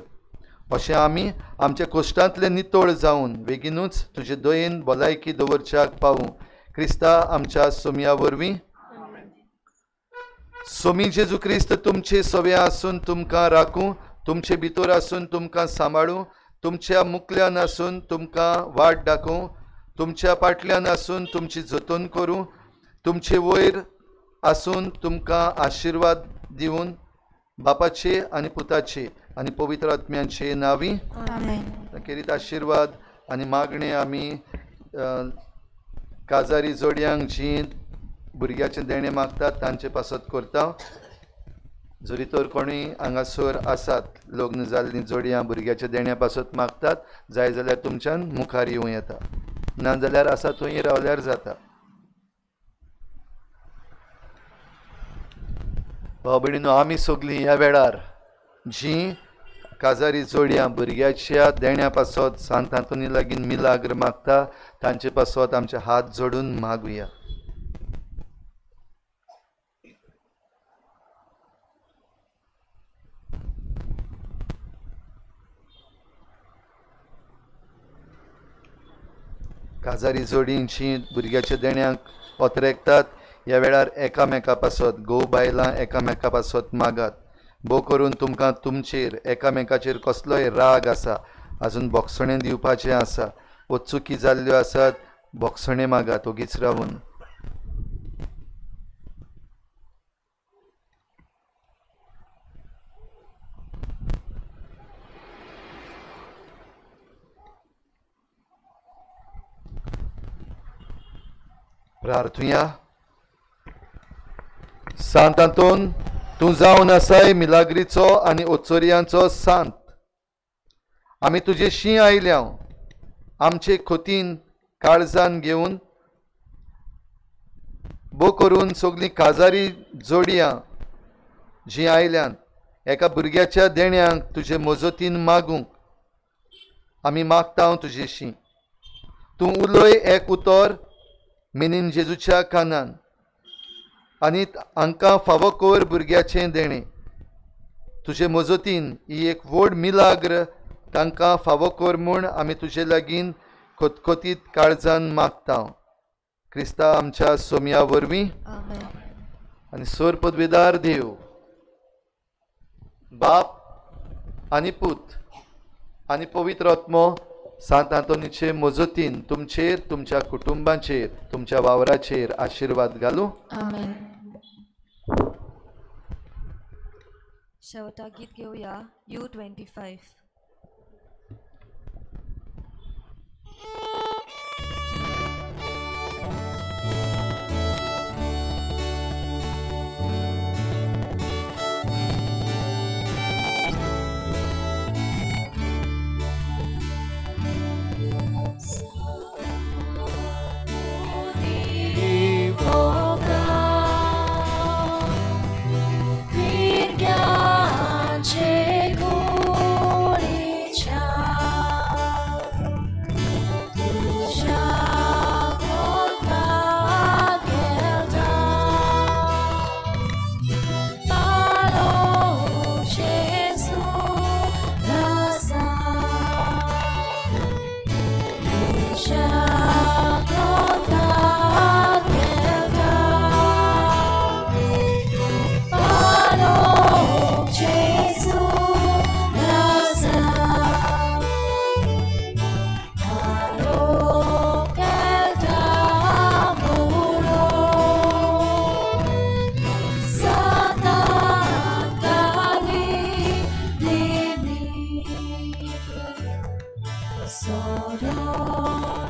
अशें आमी आमच्या कोश्टांतले नितळ जावन बेगीनूच तुजे दयेन भलायकी दवरच्याक पावूं. क्रिस्ता आमच्या सोमया वरवीं. सोमी जेजू क्रिस्त तुमचे सवे आसून तुमकां राखूं, तुमचे भितर आसून तुमकां सांबाळूं, तुमच्या मुखल्यान आसून तुमकां वाट दाखोवं, तुमच्या पाटल्यान आसून तुमची जतन करूं, तुमचे वयर आसून तुमकां आशिर्वाद दिवन बापाचे आनी पुताचे आनी पवित्र आत्म्यांचे नांवी केरीत आशिर्वाद आनी मागणें आमी काजारी जोडयांक जीं भुरग्याचें देणें मागतात तांचे पासत करता. जरी तर कोणूय हांगासर आसात लग्न जाल्लीं जोडयां भुरग्याच्या देण्या पासत मागतात जाय जाल्यार तुमच्यान मुखार येवं येता, ना जाल्यार आसा थंय रावल्यार जाता. भाव भयणीनो, आमी सगळीं ह्या वेळार जीं काजारी जोडयां भुरग्याच्या देण्या पासत सांत आंतोनी लागीं मिलाग्र मागता तांचे पासत आमचे हात जोडून मागुया. काजारी जोडींची भुरग्याच्या देण्याक ओतरेकतात ह्या वेळार एकामेका पासत घोव बायलां एकामेका पासत मागात. भोव करून तुमकां तुमचेर एकामेकाचेर कसलोय राग आसा, आजून बोगसणें दिवपाचें आसा वो चुकी जाल्ल्यो आसात, बोगसणें मागात ओगीच रावून. प्रार्थुया. सांत आंतोन, तूं जावन आसाय मिलाग्रीचो आनी ओचोरयांचो सांत. आमी तुजे शीं आयल्या आमचे खोतीन काळजान घेवन भो करून सगळीं काजारी जोडयां जीं आयल्यान एका भुरग्याच्या देण्यांक तुजे मजतीन मागूंक आमी मागता तुजे शीं. तूं उलय एक उतर मिनीन जेजूच्या कानान आनी हांकां फावो कर भुरग्याचें देणें. तुजे मजतीन ही एक व्हड मिलाग्र तांकां फावो कर म्हूण आमी तुजे लागीं खोतखोतीत काळजान मागता. क्रिस्ता आमच्या सोमया वरवीं. आनी सोर पदवेदार देव बाप आनी पूत आनी पवित्र आत्मो सांत आंतोनीचे मजतीन तुमचेर, तुमच्या कुटुंबाचेर, तुमच्या वावराचेर आशिर्वाद घालूं. आमेन. शेवटा गीत घेवया U25. So long.